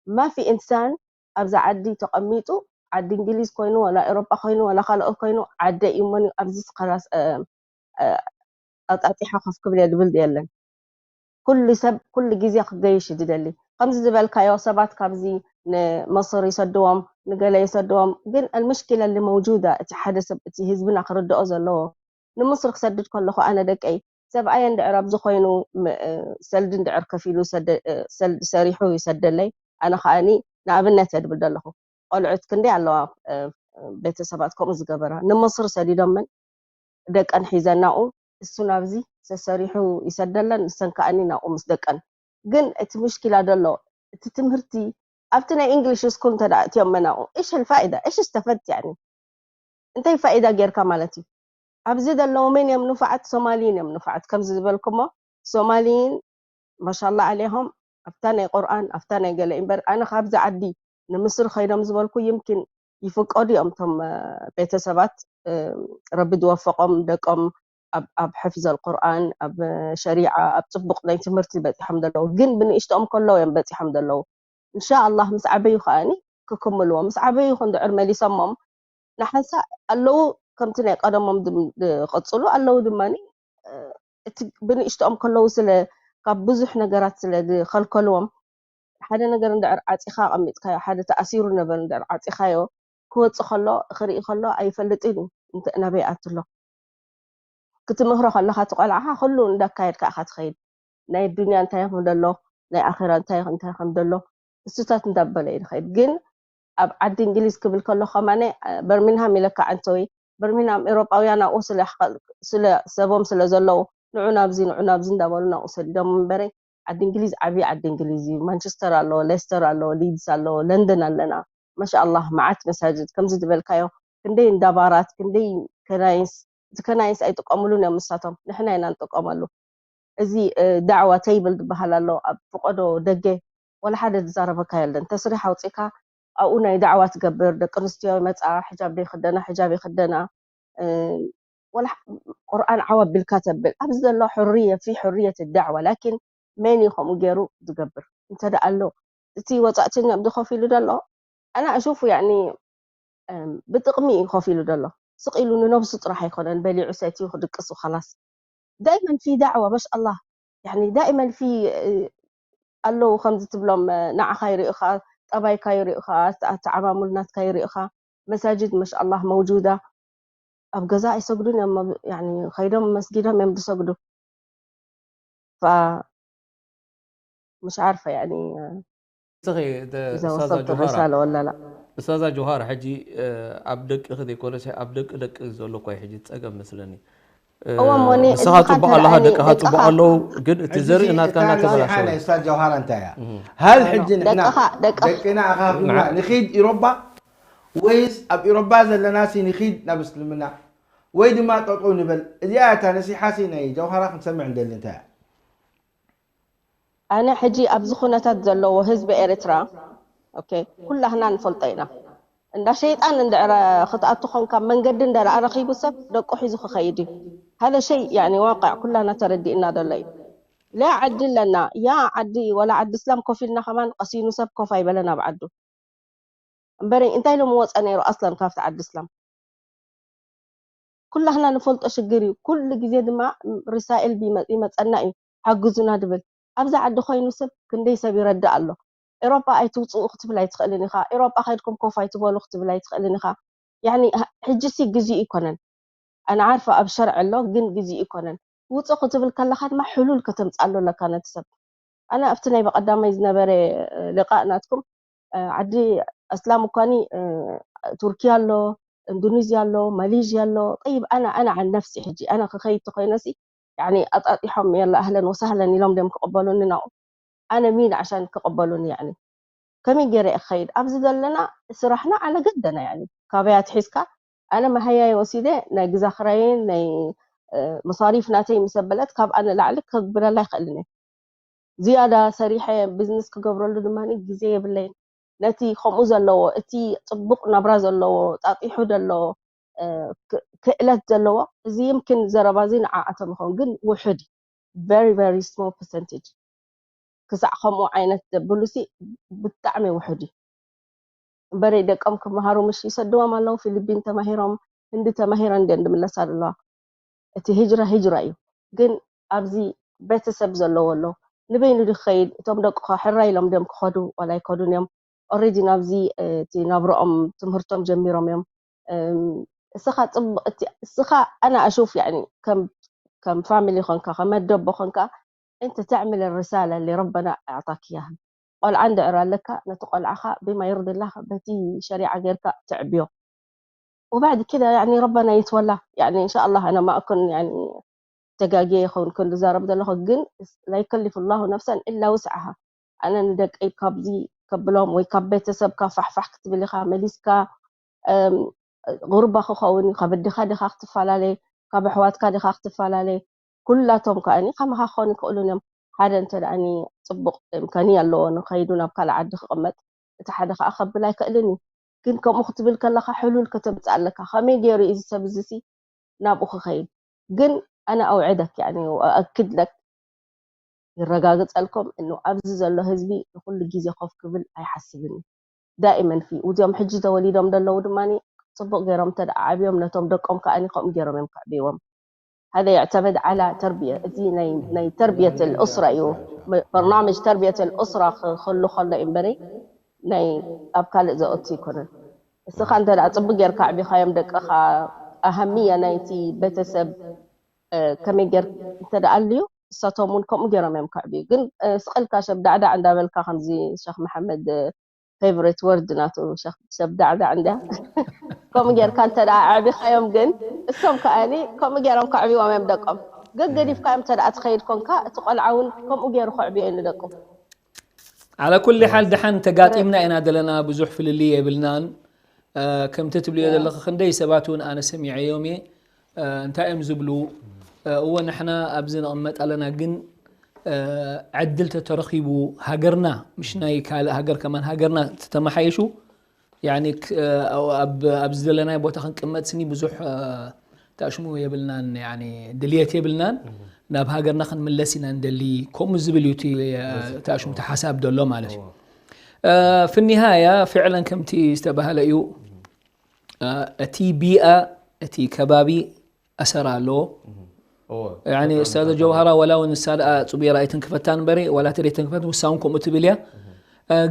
ማፊ ኢንሳን ኣብዚ ዓዲ ተቐሚጡ፣ ዓዲ እንግሊዝ ኮይኑ፣ ወላ ኤውሮጳ ኮይኑ፣ ወላ ካልኦት ኮይኑ፣ ዓደ እዩ እሞኒ ኣብዚ ኸላስ፣ እ፣ እ፣ ኣጣጢሓ ኮፍ ክብል እየ ዝብል የለን። ኩሉ ሰብ ኩሉ ግዜ ክገይሽ እዩ ዝደሊ። ከምዚ ዝበልካዮ ሰባት ካብዚ ንመስር ይሰድዎም፣ ንገለ ይሰድዎም። ግን ኣልምሽኪላ ኣሊ መውጁዳ፣ እቲ ሓደ ሰብ፣ እቲ ህዝብና ክርድኦ ዘለዎ። ንምስር ክሰድድ ከለኹ ኣነ ደቀይ፣ ሰብኣየ እንድዕር ኣብዚ ኮይኑ ም-፣ እ፣ ሰልዲ እንድዕር ከፊሉ ሰደ-፣ እ፣ ሰልዲ ሰሪሑ ይሰደለይ። ኣነ ከኣኒ ንኣብነት እየ ድብል ዘለኹ። ቆልዑት ክንደይ ኣለዋ፣ እ፣ ቤተሰባት ከምኡ ዝገበራ። ንምስር ሰዲዶመን ደቀን ሒዘን ናብኡ፣ እሱ ናብዚ ሰሰሪሑ ይሰደለን፣ ንሰን ከኣኒ ናብኡ ምስ ደቀን። ግን እቲ ምሽኪላ ዘሎ፣ እቲ ትምህርቲ ኣብቲ ናይ እንግሊሽ ስኩል እንተ ደኣ እትዮም ናብኡ፣ إيش الفائدة؟ إيش استفدت يعني؟ እንታይ ፋይዳ ጌርካ ማለት እዩ? ኣብዚ ዘለዉ መን እዮም ንፉዓት? ሶማሊን እዮም ንፉዓት። ከምዚ ዝበልኩሞ፣ ሶማሊን ማሻላ ዓሌሆም ኣብታ ናይ ቁርኣን፣ ኣብታ ናይ ገለ እምበር፣ ኣነ ካብዚ ዓዲ ንምስሪ ከይዶም ዝበልኩ፣ ይምኪን ይፍቀዱ እዮም እቶም፣ እ፣ ቤተሰባት፣ እ፣ ረቢ ዝወፈቖም ደቆም ኣብ፣ ኣብ ሕፍዘል ቁርኣን፣ ኣብ ሸሪዓ፣ ኣብ ጽቡቕ ናይ ትምህርቲ በጺሖም ዘለዉ። ግን ብንእሽቶኦም ከለዉ እዮም በጺሖም ዘለዉ። እንሻ ኣላህ ምስ ዓበዩ ከኣኒ ክክምልዎ። ምስ ዓበዩ ክንድዕር መሊሶሞም ንሓንሳእ ኣለዉ፣ ከምቲ ናይ ቀደሞም ድም-፣ ዝቕጽሉ ኣለዉ ድማኒ፣ እ፣ እቲ ብንእሽቶኦም ከለዉ ስለ፣ ካብ ብዙሕ ነገራት ስለ ዝኸልከልዎም፣ ሓደ ነገር እንድዕር ዓጺኻ ኣቐሚጥካዮ፣ ሓደ ተኣሲሩ ነበር እንድዕር ዓጺኻዮ፣ ክወጽእ ከሎ፣ ክርኢ ከሎ ኣይፈልጥን እዩ፣ እንተ-፣ ናበይ ኣትሎ። ክትምህሮ ከለኻ እቲ ቆልዓኻ ኩሉ እንዳካየድካ ኢኻ ትኸይድ። ናይ ዱንያ እንታይ ከም ደሎ፣ ናይ ኣኼራ እንታይ፣ እንታይ ከም ደሎ፣ እሱታት እንዳበለ እዩ ዝኸይድ። ግን ኣብ ዓዲ እንግሊዝ ክብል ከሎ ከማነ፣ በርሚንሃም ኢለካ ዓንተወይ፣ በርሚንሃም ኤውሮጳውያን ኣብኡ ስለ፣ ስለ ሰቦም ስለ ዘለዉ፣ ንዑ ናብዚ፣ ንዑ ናብዚ እንዳበሉ ናብኡ ሰዲዶም እምበረ፣ ዓዲ እንግሊዝ ዓብዪ ዓዲ እንግሊዝ እዩ። ማንቸስተር ኣለዎ፣ ሌስተር ኣለዎ፣ ሊድስ ኣለዎ፣ ለንደን ኣለና። ማሻኣላህ፣ መዓት መሳጅድ ከምዚ ዝበልካዮ፣ ክንደይ እንዳባራት፣ ክንደይ ከናይስ፣ እቲ ከናይስ ኣይጥቀሙሉን እዮም ንሳቶም፣ ንሕና ኢና ንጥቀመሉ። እዚ፣ እ፣ ዳዕዋ ቴይብል ዝበሃል ኣሎ ኣብ ፍቆዶ ደገ፣ ወላ ሓደ ዝዛረበካ የለን። ተስሪሕ ኣውጺእካ ኣብኡ ናይ ዳዕዋ ትገብር፣ ደቂ ኣንስትዮ ይመጻ፣ ሕጃብ ዘይክደና፣ ሕጃብ ይክደና፣ እ፣ ወላ ቁርኣን ዓው ኣቢልካ ተብል። ኣብዚ ዘሎ ሕርየ፣ ፊ ሕርየት ዳዕዋ፣ ላኪን መን እዩ ከምኡ ገይሩ ዝገብር? እንተ ደኣ ኣሎ፣ እቲ ወጻእተኛ ኣብዚ ኮፍ ኢሉ ዘሎ፣ ኣና እሹፉ፣ ያኒ፣ ብጥቕሚ እዩ ኮፍ ኢሉ ዘሎ። ስቕ ኢሉ ንነብሱ ጥራሕ ኣይኮነን በሊዑ ሰትዩ ክድቅስ ኸላስ። ዳይመን ፊ ዳዕዋ ማሻ ኣላህ። ያኒ ዳይመን ፊ ኣለዉ ከምዚ ትብሎም ንዓኻ ይርእኻ፣ ጠባይካ ይርእኻ፣ ኣተዓማሙል ናትካ ይርእኻ። መሳጅድ ማሻ ኣላህ መውጁዳ። ኣብ ገዛ ኣይሰግዱን እዮም። ያኒ ከይዶም መስጊዶም እዮም ዝሰግዱ። ف مش عارفة يعني እስኺ إذا ኡስታዛ وصلت ጆሃራ الرسالة ولا لا. ኡስታዛ ጆሃር ሕጂ ኣብ ደቅኺ ዘይኮነስ ኣብ ደቂ ደቂ ዘሎ እኳ እዩ ሕጂ ጸገም መስለኒ። እወ፣ እሞኒ፣ ንስኻ እዚኻ ጽቡቕ እንተ ኣለኻ፣ ደኣኒ ደቅኻ ጽቡቕ ደቅኻ ኣለዉ፣ ግን እቲ ሕጂ ዘርኢ እዚ ናትካ እታ እናተበላሸወ ነሲሓ እዩ። ናይ ኡስታዝ ጀውሃራ እንታይ እያ? ሃል ሕጂ ንሕና ደቅኻ ደቅኻ ደቅና ኣኻኽብና ንዓ- ንኺድ ኢሮባ ወይስ ኣብ ኢሮባ ዘለና ሲ ንኺድ ናብ እስልምና ወይ ድማ ጠጠው ንበል? እዚኣ እታ ነሲሓ ሲ ናይ ጀውሃራ ክንሰምዕ እንደሊ እንታይ እያ? ኣነ ሕጂ ኣብዚ ኩነታት ዘለዎ ህዝቢ ኤርትራ ኦኬ ኩላህና ንፈልጦ ኢና። እንዳ ሸይጣን እንድዕረ ክትኣቱ ኾንካ መንገዲ እንደ ረኺቡ ሰብ ደቁ ሒዙ ክኸይድ እዩ። هذا شيء يعني واقع ኩላና ተረዲእና ዘሎ እዩ። ላ ዓዲ ኣለና ያ ዓዲ ወላ ዓዲ እስላም ኮፍ ኢልና ከማን ቀሲኑ ሰብ ኮፍ ኣይበለን ኣብ ዓዱ። እምበረይ እንታይ ኢሎም ወፀ ነይሩ ኣስለን ካብቲ ዓዲ እስላም ኩላህና ንፈልጦ ሽግር እዩ። ኩሉ ግዜ ድማ ርሳኤል ይመፀና እዩ ሓግዙና ድብል። ኣብዚ ዓዲ ኮይኑ ሰብ ክንደይ ሰብ ይረዳእ ኣሎ። ኤሮጳ ኣይትውፅኡ ክትብል ኣይትኽእልን ኢኻ። ኤሮጳ ከድኩም ኮፍ ኣይትበሉ ክትብል ኣይትኽእልን ኢኻ። ያኒ ሕጂ ሲ ግዜኡ ይኮነን። ኣነ ዓርፈ ኣብ ሸርዕ ኣሎ ግን ግዜኡ ይኮነን። ውፁ ክትብል ከለኻ ድማ ሕሉል ከተምፅኣሉ ኣለካ ነቲ ሰብ። ኣነ ኣብቲ ናይ በቐዳማይ ዝነበረ ልቃእ ናትኩም ዓዲ ኣስላም እኳኒ ቱርኪያ ኣሎ፣ እንዶኔዝያ ኣሎ፣ ማሌዥያ ኣሎ። ጠይብ ኣነ ኣነ ዓን ነፍሲ ሕጂ ኣነ ክኸይድ ተኮይነሲ ያኒ ኣጣጢሖም የላ ኣህለን ወሳህለን ኢሎም ድም ክቕበሉኒ ናቑ ኣነ ሚን ዓሻን ክቕበሉኒ ያኒ ከመይ ገይረ እየ ክኸይድ ኣብዚ ዘለና ስራሕና ዓለ ገደና ያኒ ካበይ ኣትሒዝካ ኣነ መሃያይ ወሲደ ናይ ግዛ ክራይን ናይ መሳሪፍ ናተይ ምስ ኣበለት ካብ ኣነ ላዕሊ ከግብረላ ኣይኽእልን እየ ዝያዳ ሰሪሐ ቢዝነስ ክገብረሉ ድማ ግዜ የብለይን። ነቲ ከምኡ ዘለዎ እቲ ፅቡቕ ናብራ ዘለዎ ጣጢሑ ዘሎ ክእለት ዘለዎ እዚ ይምክን ዘረባ እዚ ንዓኣቶም ይኸውን ግን ውሑድ እዩ very very small percentage ክሳዕ ከምኡ ዓይነት ዘብሉሲ ብጣዕሚ ውሑድ እዩ። እምበረይ ደቆም ክመሃሩ ምሽ ይሰድዎም ኣለዉ ፊሊፒን ተማሂሮም ህንዲ ተማሂረን እንድየን ዝምለሳ ዘለዋ እቲ ሂጅራ ሂጅራ እዩ ግን ኣብዚ ቤተሰብ ዘለዎ ኣሎ ንበይኑ ድኸይድ እቶም ደቁ ከ ሕራይ ኢሎም ድዮም ክኸዱ ዋላ ኣይከዱን እዮም already ናብዚ እቲ ናብረኦም ትምህርቶም ጀሚሮም እዮም እስኻ ፅቡቅ እቲ እስኻ ኣና ኣሹፍ ያኒ ከም ከም ፋሚሊ ኾንካ ከም ኣደቦ ኾንካ انت تعمل الرسالة اللي ربنا أعطاك إياها ቆልዓ እንድዕር ኣለካ ነቲ ቆልዓኻ ብማ ይርድላህ በቲ ሸሪዓ ጌርካ ትዕብዮ وبعد كده يعني ربنا يتولى يعني إن شاء الله أنا ما أكون يعني ተጋጊየ ይኸውን ክዝረብ ዘለኹ ግን لا يكلف الله نفسا إلا وسعها ኣነ ንደቀይ ካብዚ ከብሎም ወይ ካብ ቤተሰብካ ፋሕፋሕ ክትብል ኢኻ መሊስካ غربة ክኸውን እዩ ካብ ኣዴኻ ዲኻ ክትፈላለ ካብ ኣሕዋትካ ዲኻ ክትፈላለ ኩላቶም ከኣኒ ከማኻ ክኾኑ ይኽእሉን እዮም ሓደ እንተ ደኣኒ ፅቡቕ እምካንያ ኣለዎ ንኸይዱ ናብ ካልእ ዓዲ ክቕመጥ እቲ ሓደ ከዓ ከብል ኣይክእልን እዩ ግን ከምኡ ክትብል ከለካ ሕሉል ከተምፅእ ኣለካ ከመይ ገይሩ እዩ እዚ ሰብ እዚ ናብኡ ክኸይድ ግን ኣነ ኣውዕደክ ያኒ ኣክድለክ ይረጋግፀልኩም እኑ ኣብዚ ዘሎ ህዝቢ ንኩሉ ግዜ ኮፍ ክብል ኣይሓስብን እዩ ዳኢመን ፊ እዚኦም ሕጂ ተወሊዶም ዘለዉ ድማ ፅቡቅ ገይሮም እንተ ዓብዮም ነቶም ደቆም ከዓ ከምኡ ገይሮም እዮም ከዕብይዎም هذا يعتمد على تربية እዚ ናይ ናይ تربية الأسرة እዩ برنامج تربية الأسرة ክህሉ ከሎ እዩ እምበሪ ናይ ኣብ ካልእ ዘእቱ ኣይኮነን እስኻ እንተ ደኣ ጽቡቅ ጌርካ ኣዕቢኻዮም ደቅኻ ኣሃምያ ናይቲ ቤተሰብ ከመይ ጌር እንተ ደኣ ኣልዩ እሳቶም እውን ከምኡ ገይሮም እዮም ከዕብዩ ግን ስቕልካ ሸብዳዕዳዕ እንዳበልካ ከምዚ ሸኽ መሓመድ favorite word ናቱ ሸብዳዕዳዕ እንድያ ከምኡ ጌርካ እንተ ደኣ ኣዕቢኻዮም ግን እሶም ከኣኒ ከምኡ ገይሮም ከዕብዎም እዮም ደቆም ገገዲፍካዮም እንተ ደኣ ትኸይድ ኮንካ እቲ ቆልዓ እውን ከምኡ ገይሩ ከዕብዮ እዩ ንደቁ على كل حال ደሓን ተጋጢምና ኢና ዘለና ብዙሕ ፍልልይ የብልናን ከምቲ ትብልዮ ዘለኺ ክንደይ ሰባት እውን ኣነ ሰሚዐዮም እየ እንታይ እዮም ዝብሉ እወ ንሕና ኣብዚ ንቕመጥ ኣለና ግን ዕድል ተተረኺቡ ሃገርና ምሽ ናይ ካልእ ሃገር ከማን ሃገርና ተተመሓየሹ ኣብዚ ዘለናይ ቦታ ክንቅመጥ ስኒ ብዙሕ ታሽሙ የብልናን ድልየት የብልናን ናብ ሃገርና ክንምለስ ኢና ንደሊ ከምኡ ዝብል እዩ ታሽሙ ተሓሳብ ዘሎ ማለት እዩ في النهاية فعلا ከምቲ ዝተባህለ እዩ እቲ ቢኣ እቲ ከባቢ ኣሰር ኣለዎ። ያኒ ኡስታዘ ጀውሃራ ዋላ እውን ንሳ ደኣ ጽቡቕ ራእይ ትንክፈታ ንበሪ ዋላ ተደይ ትንክፈት ውሳውን ከምኡ ትብል እያ።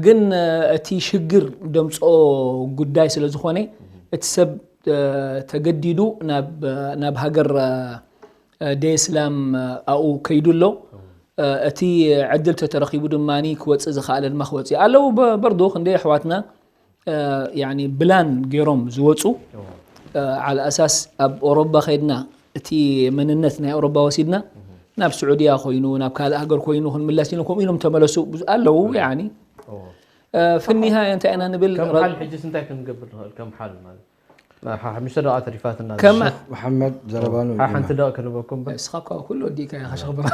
ግን እቲ ሽግር ደምፅኦ ጉዳይ ስለ ዝኾነ እቲ ሰብ ተገዲዱ ናብ ሃገር ደይ እስላም ኣብኡ ከይዱ ኣሎ። እቲ ዕድል ተተረኺቡ ድማ ክወፅእ ዝኸኣለ ድማ ክወፅእ ኣለዉ። በርዶ ክንደይ ኣሕዋትና ብላን ገይሮም ዝወፁ ዓል ኣሳስ ኣብ ኦሮባ ከይድና እቲ መንነት ናይ ኦሮባ ወሲድና ናብ ስዑድያ ኮይኑ ናብ ካልእ ሃገር ኮይኑ ክንምለስ ኢሎም ከምኡ ኢሎም ተመለሱ ኣለዉ። ፍኒሃ እንታይ ኢና ንብል? ከም ሓል ሕጅስ እንታይ ክንገብር ንኽእል? ከም ሓል ማለት ሓሙሽተ ደቂቃ ተሪፋትና። ከም መሓመድ ዘረባኑ ሓንቲ ደቂቃ ክንበኩም። እስኻ እኳ ኩሉ ወዲእካ ኢኻ ሸኽ ብራ።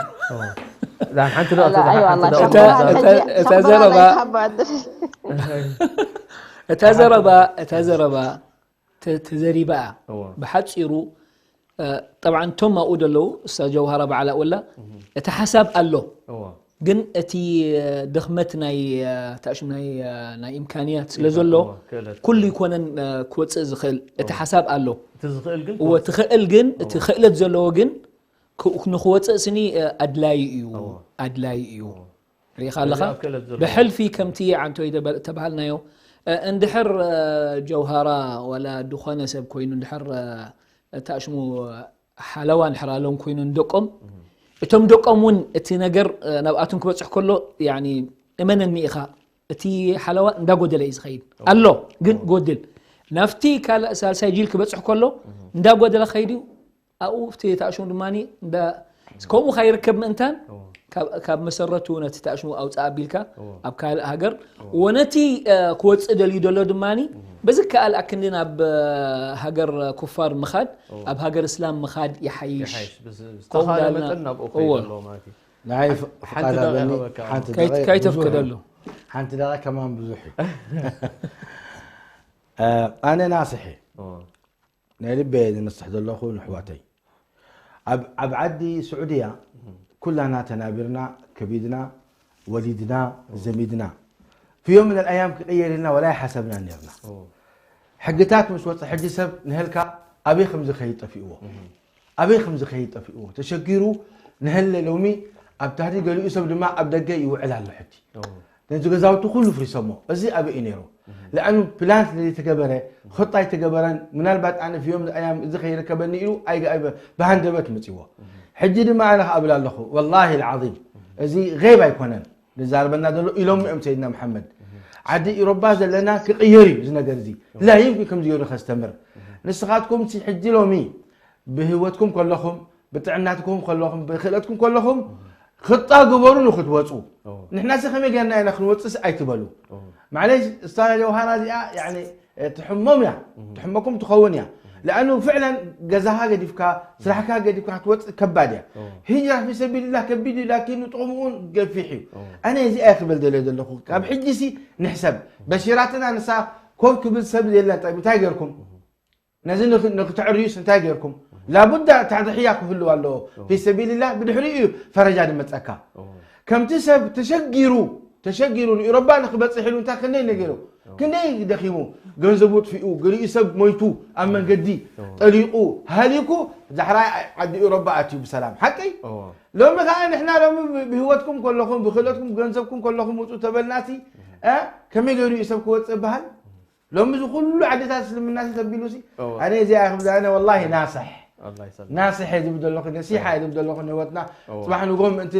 ሓንቲ ደቂቃ እታ ዘረባ እታ ዘረባ እታ ዘረባ ተዘሪባ ብሓፂሩ ጠብዓ እቶም ኣብኡ ዘለዉ እሳ ጀውሃራ በዓላ ወላ እቲ ሓሳብ ኣሎ። ግን እቲ ድኽመት ናይ ታሽም ናይ ናይ ኢምካንያት ስለ ዘሎ ኩሉ ይኮነን ክወፅእ ዝኽእል እቲ ሓሳብ ኣሎ። እዎ ትኽእል ግን እቲ ክእለት ዘለዎ ግን ንክወፅእ ስኒ ኣድላይ እዩ ኣድላይ እዩ። ርኢኻ ኣለኻ ብሕልፊ ከምቲ ዓንቶይ ተባሃልናዮ እንድሕር ጀውሃራ ወላ ዝኾነ ሰብ ኮይኑ እንድሕር ታሽሙ ሓለዋ እንድሕር ኣለዎም ኮይኑ ንደቆም እቶም ደቆም እውን እቲ ነገር ናብኣቶም ክበፅሕ ከሎ እመነኒ ኢኻ እቲ ሓለዋ እንዳጎደለ እዩ ዝኸይድ ኣሎ ግን ጎድል ናብቲ ካልእ ሳልሳይ ጂል ክበፅሕ ከሎ እንዳጎደለ ከይድ እዩ ኣብኡ እቲ ተኣሽሙ ድማ ከምኡ ከይርከብ ምእንታን ካብ መሰረቱ ነቲ ተኣሽሙ ኣውፅእ ኣቢልካ ኣብ ካልእ ሃገር ወነቲ ክወፅእ ደልዩ ዘሎ ድማ በዚ ከኣል ኣክንዲ ናብ ሃገር ኩፋር ምኻድ ኣብ ሃገር እስላም ምኻድ ይሓይሽ ዝተኻለ መጠን ናብኡ ከይድ ኣለዎ ማለት እዩ። ንዓይ ፍቃድ ኣለኒ ሓንቲ ከይተፍቅደሉ ሓንቲ ደቂቃ ከማን ብዙሕ እዩ። ኣነ ናስሕ ናይ ልበ ዝንስሕ ዘለኹ ንሕዋተይ ኣብ ዓዲ ስዑድያ ኩላና ተናቢርና ከቢድና ወሊድና ዘሚድና ፍዮም ምን ኣልኣያም ክቅየር ኢልና ወላ ሓሰብና ነርና። ሕግታት ምስ ወፀ ሕጂ ሰብ ንህልካ ኣበይ ከምዝኸይድ ጠፊእዎ ኣበይ ከምዝኸይድ ጠፊእዎ ተሸጊሩ ንህለ ሎሚ ኣብ ታህዲ ገሊኡ ሰብ ድማ ኣብ ደገ ይውዕል ኣሎ ሕጂ ነዚ ገዛውቲ ኩሉ ፍሪሶሞ እዚ ኣበይ እዩ ነይሩ ለኣኑ ፕላን ስለዘይተገበረ ኹጣ ኣይተገበረን ምናልባት ኣነ ፍዮም ኣያም እዚ ከይርከበኒ ኢሉ ብሃንደበት መፅዎ ሕጂ ድማ ኣነ ክኣብላ ኣለኹ ወላሂ ልዓዚም እዚ غيب ኣይኮነን ንዛረበና ዘሎ ኢሎም እዮም ሰይድና መሓመድ ዓዲ ኢሮባ ዘለና ክቅየር እዩ እዚ ነገር እዚ ላይም ከምዚ ገይሩ ከስተምር ንስኻትኩም ሕጂ ሎሚ ብህይወትኩም ከለኹም ብጥዕናትኩም ከለኹም ብክእለትኩም ከለኹም ክጣ ግበሩ ንክትወፁ ንሕና ሲ ከመይ ጌርና ኢና ክንወፅስ ኣይትበሉ ማለይ ስታላ ጀውሃራ እዚኣ ትሕሞም እያ ትሕመኩም ትኸውን እያ ለኣኑ ፍዕለን ገዛኻ ገዲፍካ ስራሕካ ገዲፍካ ክትወፅእ ከባድ እያ ሂጅራ ፊ ሰቢልላ ከቢድ እዩ ላኪን ንጥቕምኡ ገፊሕ እዩ ኣነ እዚኣ ክብል ደለ ዘለኹ ካብ ሕጂ ሲ ንሕሰብ በሽራትና ንሳ ኮፍ ክብል ሰብ የለን ጠይብ እንታይ ገርኩም ነዚ ንክተዕርዩስ እንታይ ገርኩም ላቡዳ ታድሕያ ክህልው ኣለዎ ፊ ሰቢልላ ብድሕሪኡ እዩ ፈረጃ ድመፀካ ከምቲ ሰብ ተሸጊሩ ተሸጊሩ ንኢሮባ ንክበፅሕ ኢሉ እንታይ ክንደይ ነገሩ ክንደይ ደኺሙ ገንዘቡ ጥፊኡ ገሊኡ ሰብ ሞይቱ ኣብ መንገዲ ጠሊቁ ሃሊኩ ዛሕራይ ዓዲ ኢሮባ ኣትዩ ብሰላም ሓቀይ ሎሚ ከዓ ንሕና ሎሚ ብህይወትኩም ከለኹም ብክእለትኩም ገንዘብኩም ከለኹም ውፁ ተበልናሲ ከመይ ገይሩ እዩ ሰብ ክወፅእ በሃል ሎሚ እዚ ኩሉ ዓድታት እስልምና ተቢሉ ሲ ኣነ እዚኣ ክብዛ ኣነ ወላሂ ናስሕ ናስሕ እየ ዝብል ዘለኹ ነሲሓ እየ ዝብል ዘለኹ ንህይወትና ፅባሕ ንጎ ምእንቲ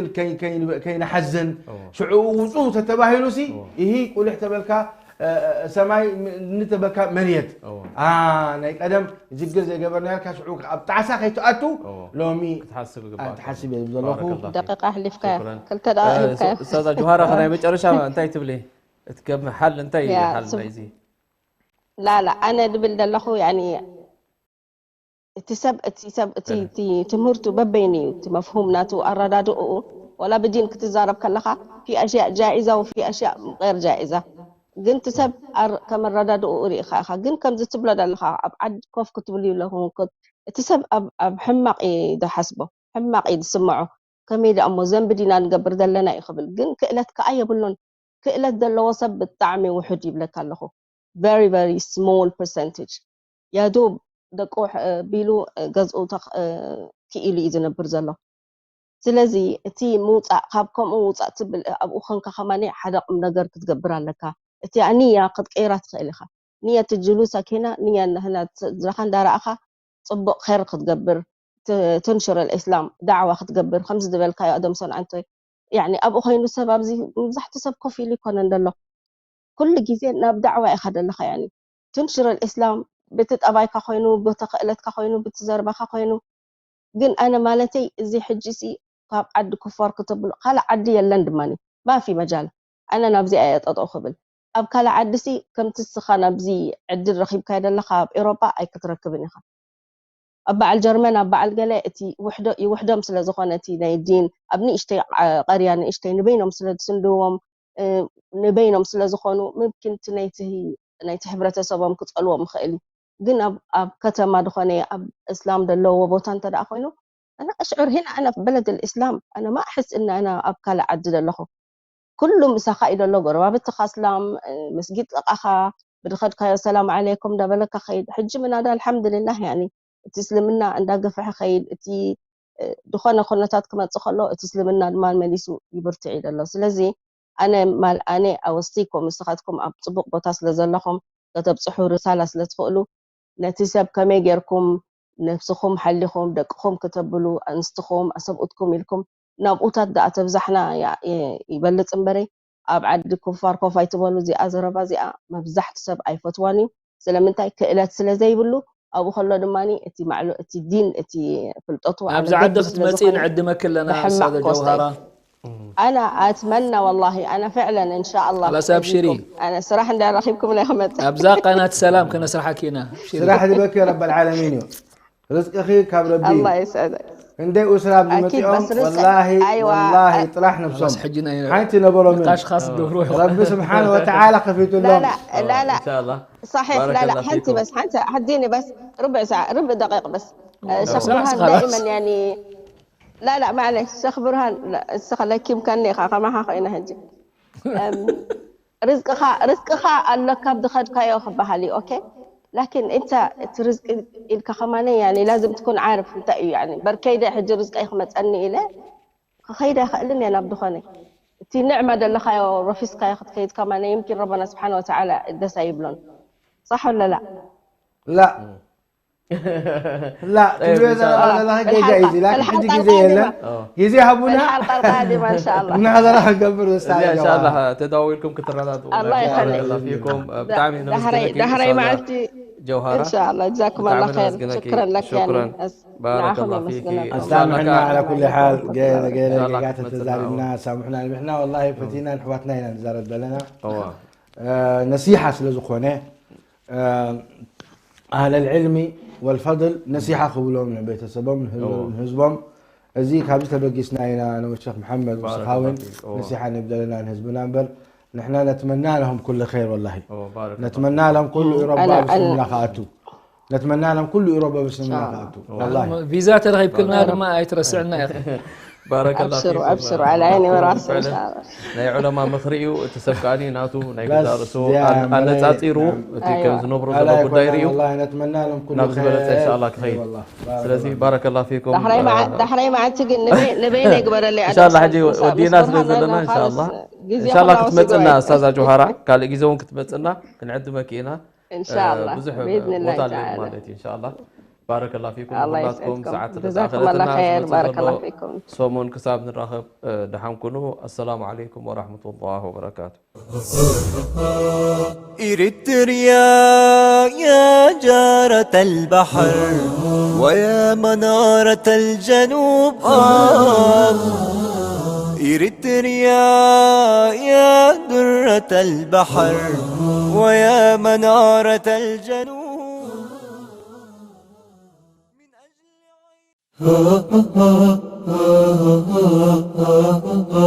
ከይንሓዝን ሽዑ ውፁ ተተባሂሉ ሲ ይሂ ቁልሕ ተበልካ ሰማይ ንተበልካ መርየት ናይ ቀደም ዝግር ዘይገበርናልካ ሽዑ ኣብ ጣዕሳ ከይትኣቱ ሎሚ ትሓስብ እየ ዝብል ዘለኹ ደቂቃ ኣሕሊፍካዮ ክልተ ደቂቃ ሂብካዮ ኡስታዛ ጆሃራ ናይ መጨረሻ እንታይ ትብሊ እቲ ከም ሓል እንታይ እዩ ሓል ናይዚ ላላ ኣነ ድብል ዘለኹ ያኒ እቲ ሰብ እቲ ሰብ እቲ እቲ ትምህርቱ በበይኑ እዩ እቲ መፍሁም ናቱ ኣረዳድኡ ወላ ብዲን ክትዛረብ ከለኻ ፊ ኣሽያ ጃኢዛ ወፊ ኣሽያ غير ጃኢዛ ግን እቲ ሰብ ከም ኣረዳድኡ ርኢኻ ኢኻ ግን ከምዚ ትብሎ ዘለኻ ኣብ ዓዲ ኮፍ ክትብል ይብለኹም እቲ ሰብ ኣብ ሕማቕ እዩ ዝሓስቦ ሕማቕ እዩ ዝስምዖ ከመይ ደኣ እሞ ዘንቢ ዲና ንገብር ዘለና እዩ ክብል ግን ክእለት ከኣ የብሉን ክእለት ዘለዎ ሰብ ብጣዕሚ ውሑድ ይብለካ ኣለኹ very very small percentage ያዶብ ደቁ ቢሉ ገዝኡ ክኢሉ እዩ ዝነብር ዘሎ። ስለዚ እቲ ምውፃእ ካብ ከምኡ ውፃእ ትብል ኣብኡ ኮንካ ከማኒ ሓደ ቁም ነገር ክትገብር ኣለካ። እቲ ንያ ክትቀይራ ትኽእል ኢኻ። ንያ ትጅሉ ሰኪና ንያ ንህና ስድራኻ እንዳረኣኻ ፅቡቕ ኸይር ክትገብር ትንሽር الإسلام ዳዕዋ ክትገብር ከምዚ ዝበልካዮ ኣደም ሰንዓንቶይ ያኒ ኣብኡ ኮይኑ ሰብ ኣብዚ መብዛሕትኡ ሰብ ኮፍ ኢሉ ይኮነን ዘሎ ኩሉ ግዜ ናብ ዳዕዋ ኢኻ ዘለኻ ያኒ ትንሽር الإسلام ብቲ ጠባይካ ኮይኑ ብቲ ክእለትካ ኮይኑ ብቲ ዘርባኻ ኮይኑ ግን ኣነ ማለተይ እዚ ሕጂ ሲ ካብ ዓዲ ኩፋር ክተብሎ ካልእ ዓዲ የለን ድማ ማፊ መጃል ኣነ ናብዚ ኣየ ጠጠው ክብል ኣብ ካልእ ዓዲ ሲ ከምቲ ስኻ ናብዚ ዕድል ረኺብካዮ ዘለኻ ኣብ ኤሮጳ ኣይክትረክብን ኢኻ ኣብ በዓል ጀርመን ኣብ በዓል ገለ እቲ ውሕዶ ይውሕዶም ስለ ዝኾነ እቲ ናይ ዲን ኣብ ንእሽተይ ቀርያ ንእሽተይ ንበይኖም ስለ ዝስንድዎም ንበይኖም ስለ ዝኾኑ ምምኪን እቲ ናይቲ ናይቲ ሕብረተሰቦም ክፀልዎም ይኽእል እዩ ግን ኣብ ኣብ ከተማ ዝኾነ ኣብ እስላም ዘለዎ ቦታ እንተ ደኣ ኮይኑ ኣና እሽዑር ሂና ኣና በለድ ልእስላም ኣና ማ ኣሕስ እና ኣና ኣብ ካልእ ዓዲ ዘለኹ ኩሉ ምሳኻ እዩ ዘሎ ጎረባብትኻ እስላም መስጊድ ጥቓኻ ብድኸድካዮ ሰላም ዓለይኩም እንዳበለካ ኸይድ ሕጂ ምናዳ ኣልሓምድልላህ ያኒ እቲ እስልምና እንዳገፍሐ ኸይድ እቲ ዝኾነ ኩነታት ክመፅእ ከሎ እቲ እስልምና ድማ መሊሱ ይብርትዕ እዩ ዘሎ ስለዚ ኣነ ማል ኣነ ኣወስቲኩም ንስኻትኩም ኣብ ፅቡቕ ቦታ ስለ ዘለኹም ከተብፅሑ ርሳላ ስለ ትኽእሉ ነቲ ሰብ ከመይ ጌርኩም ነብስኹም ሓሊኹም ደቅኹም ክተብሉ ኣንስትኹም ኣሰብኡትኩም ኢልኩም ናብኡታት ደኣ ተብዛሕና ይበልፅ እምበረይ ኣብ ዓዲ ኩፋር ኮፍ ኣይትበሉ እዚኣ ዘረባ እዚኣ መብዛሕቲ ሰብ ኣይፈትዋን እዩ ስለምንታይ ክእለት ስለ ዘይብሉ ኣብኡ ከሎ ድማ እቲ ማዕሎ እቲ ዲን እቲ ፍልጠቱ ኣብዚ ዓዲ ክትመፂ ንዕድመኪ ኣለና ስታዘ ጀውሃራ ኣና ኣትመና ወላሂ ኣና ፍዕለን እንሻ ኣላ ላስ ኣብሽሪ ኣነ ስራሕ እንዳ ረኺብኩም ናይ ክመፅእ ኣብዛ ቃናት ሰላም ከነስራሓኪ ኢና ኣብሽሪ ስራሕ ዝበኪ ረብ ልዓለሚን እዩ ርዝቅኺ ካብ ረቢ እዩ ኣላ ይስዕደክ ክንደይ ኡስራ ኣብዚ ኣኪድ መፂኦም በስ ርዝቅ ወላሂ ኣይዋ ወላሂ ጥራሕ ነብሶም ሕጂ ናይ ሓንቲ ነበሮምን ቃሽኻስ ትገብሩ ረቢ ስብሓን ወተዓላ ከፊቱሎም ላላ ላላ ኢንሻአላህ صحيح لا لا ባረከላሁ حنتي ፊኩም። بس حنتي حديني بس ربع ساعة ربع دقيقة بس آه، شيخ ساعة برهان خلاص. دائما يعني لا لا معلش شيخ برهان لا استخلك يمكن نيخا كما حقينا هجي أم، رزقها رزقها قال لك كبد خد كايو خبها لي اوكي لكن انت رزق الك خماني يعني لازم تكون عارف انت يعني بركيدة حج رزق ايخ متسألني إليه خيدة خلني انا بدخوني تي نعمة دلخايو رفيسكايو خد كيد كمان يمكن ربنا سبحانه وتعالى دسا يبلون صح ولا لا؟ لا لا طيب، تبي إن شاء الله. هذا لا جاي جايزي لكن حد جاي زي لنا اه جايزي هبونا الحلقة القادمة إن شاء الله نحضر قبل እዚኣ استاذ እንሻላ ተዳዊልኩም ክትረዳድኡ الله يخليك. ፊኩም ብጣዕሚ ኢና دحري ነመስግነኪ دحري ኡስታዛ معتي ጀውሃራ ان شاء الله جزاكم الله ብጣዕሚ خير ነመስግነኪ شكرا لك شكرا يعني بارك نعم الله فيك يمسكنك سامحنا على كل حال إن شاء الله قاعدة كنت تزعلنا سامحنا نحن والله فتينا نحواتنا هنا نزار بلنا እዋ آه، نصيحة سلزخونة آه، أهل العلم والفضل نصيحة خبلهم لبيت سبم أوه. نهزبهم أزيك هذه تبقيسنا هنا أنا والشيخ محمد بارك وسخاوين الله فيك. أوه. نصيحة نبدأ لنا نهزبنا نبر نحن نتمنى لهم كل خير والله እዋ ባረከላሁ نتمنى لهم كل رب أنا- بسم أنا- الله خاتو نتمنى لهم كل رب بسم الله شاء الله. خاتو والله ቪዛ ተረኺብክልና ድማ ኣይትረስዕና ኢኻ ባረከላሁ أبشروا ፊኩም أبشروا على عيني وراسي إن فعلا شاء الله ናይ ዑለማ ምኽሪ እዩ እቲ ሰብ ከዓኒ ናቱ ናይ بس ገዛእ ርእሱ يا ኣን- ملك، ኣነፃፂሩ نعم. እቲ أيوة. ከም ዝነብሮ لا ዘሎ لا ጉዳይ يكون ርእዩ والله نتمنى لهم كل ናብ ዝበለፀ خير እንሻላ إي ክኸይድ والله بارك ስለዚ الله. ባረከላ ፊኩም ዳሕራይ መዓ- ዳሕራይ መዓልቲ ግን ንበይ- ንበይነ ይግበረለይ እንሻላ ኣደም ሕጂ ሰብቲ ወዲና ብርሃን ስለ ዘለና ኣለና እንሻላ ካልስ ግዜ እንሻላ ከላወስ ክትመፅና ይግባይ እስታዛ ጆሃራ ካልእ ግዜ እውን ክትመፅና ክንዕድመኪ ኢና እንሻላ ብዙሕ ብኢዝንላህ ቦታ ኣለና ተዓላ ማለት እዩ እንሻላ ባረከላ ፊኩም ኣላ ንኩላትኩም ይስዕድኩም ሰዓት ጀዛኩም ተኣኸለትና ኣላ ኸይር ዝመፅእ ዘሎ ባረከላ ፊኩም ሰሙን ክሳብ ንራኸብ እ፣ ደሓን ኩኑ ኣሰላሙ ዓለይኩም ወራሕመቱላህ ወበረካቱ إريتريا يا جارة البحر ويا منارة الجنوب آه إريتريا يا درة البحر ويا منارة الجنوب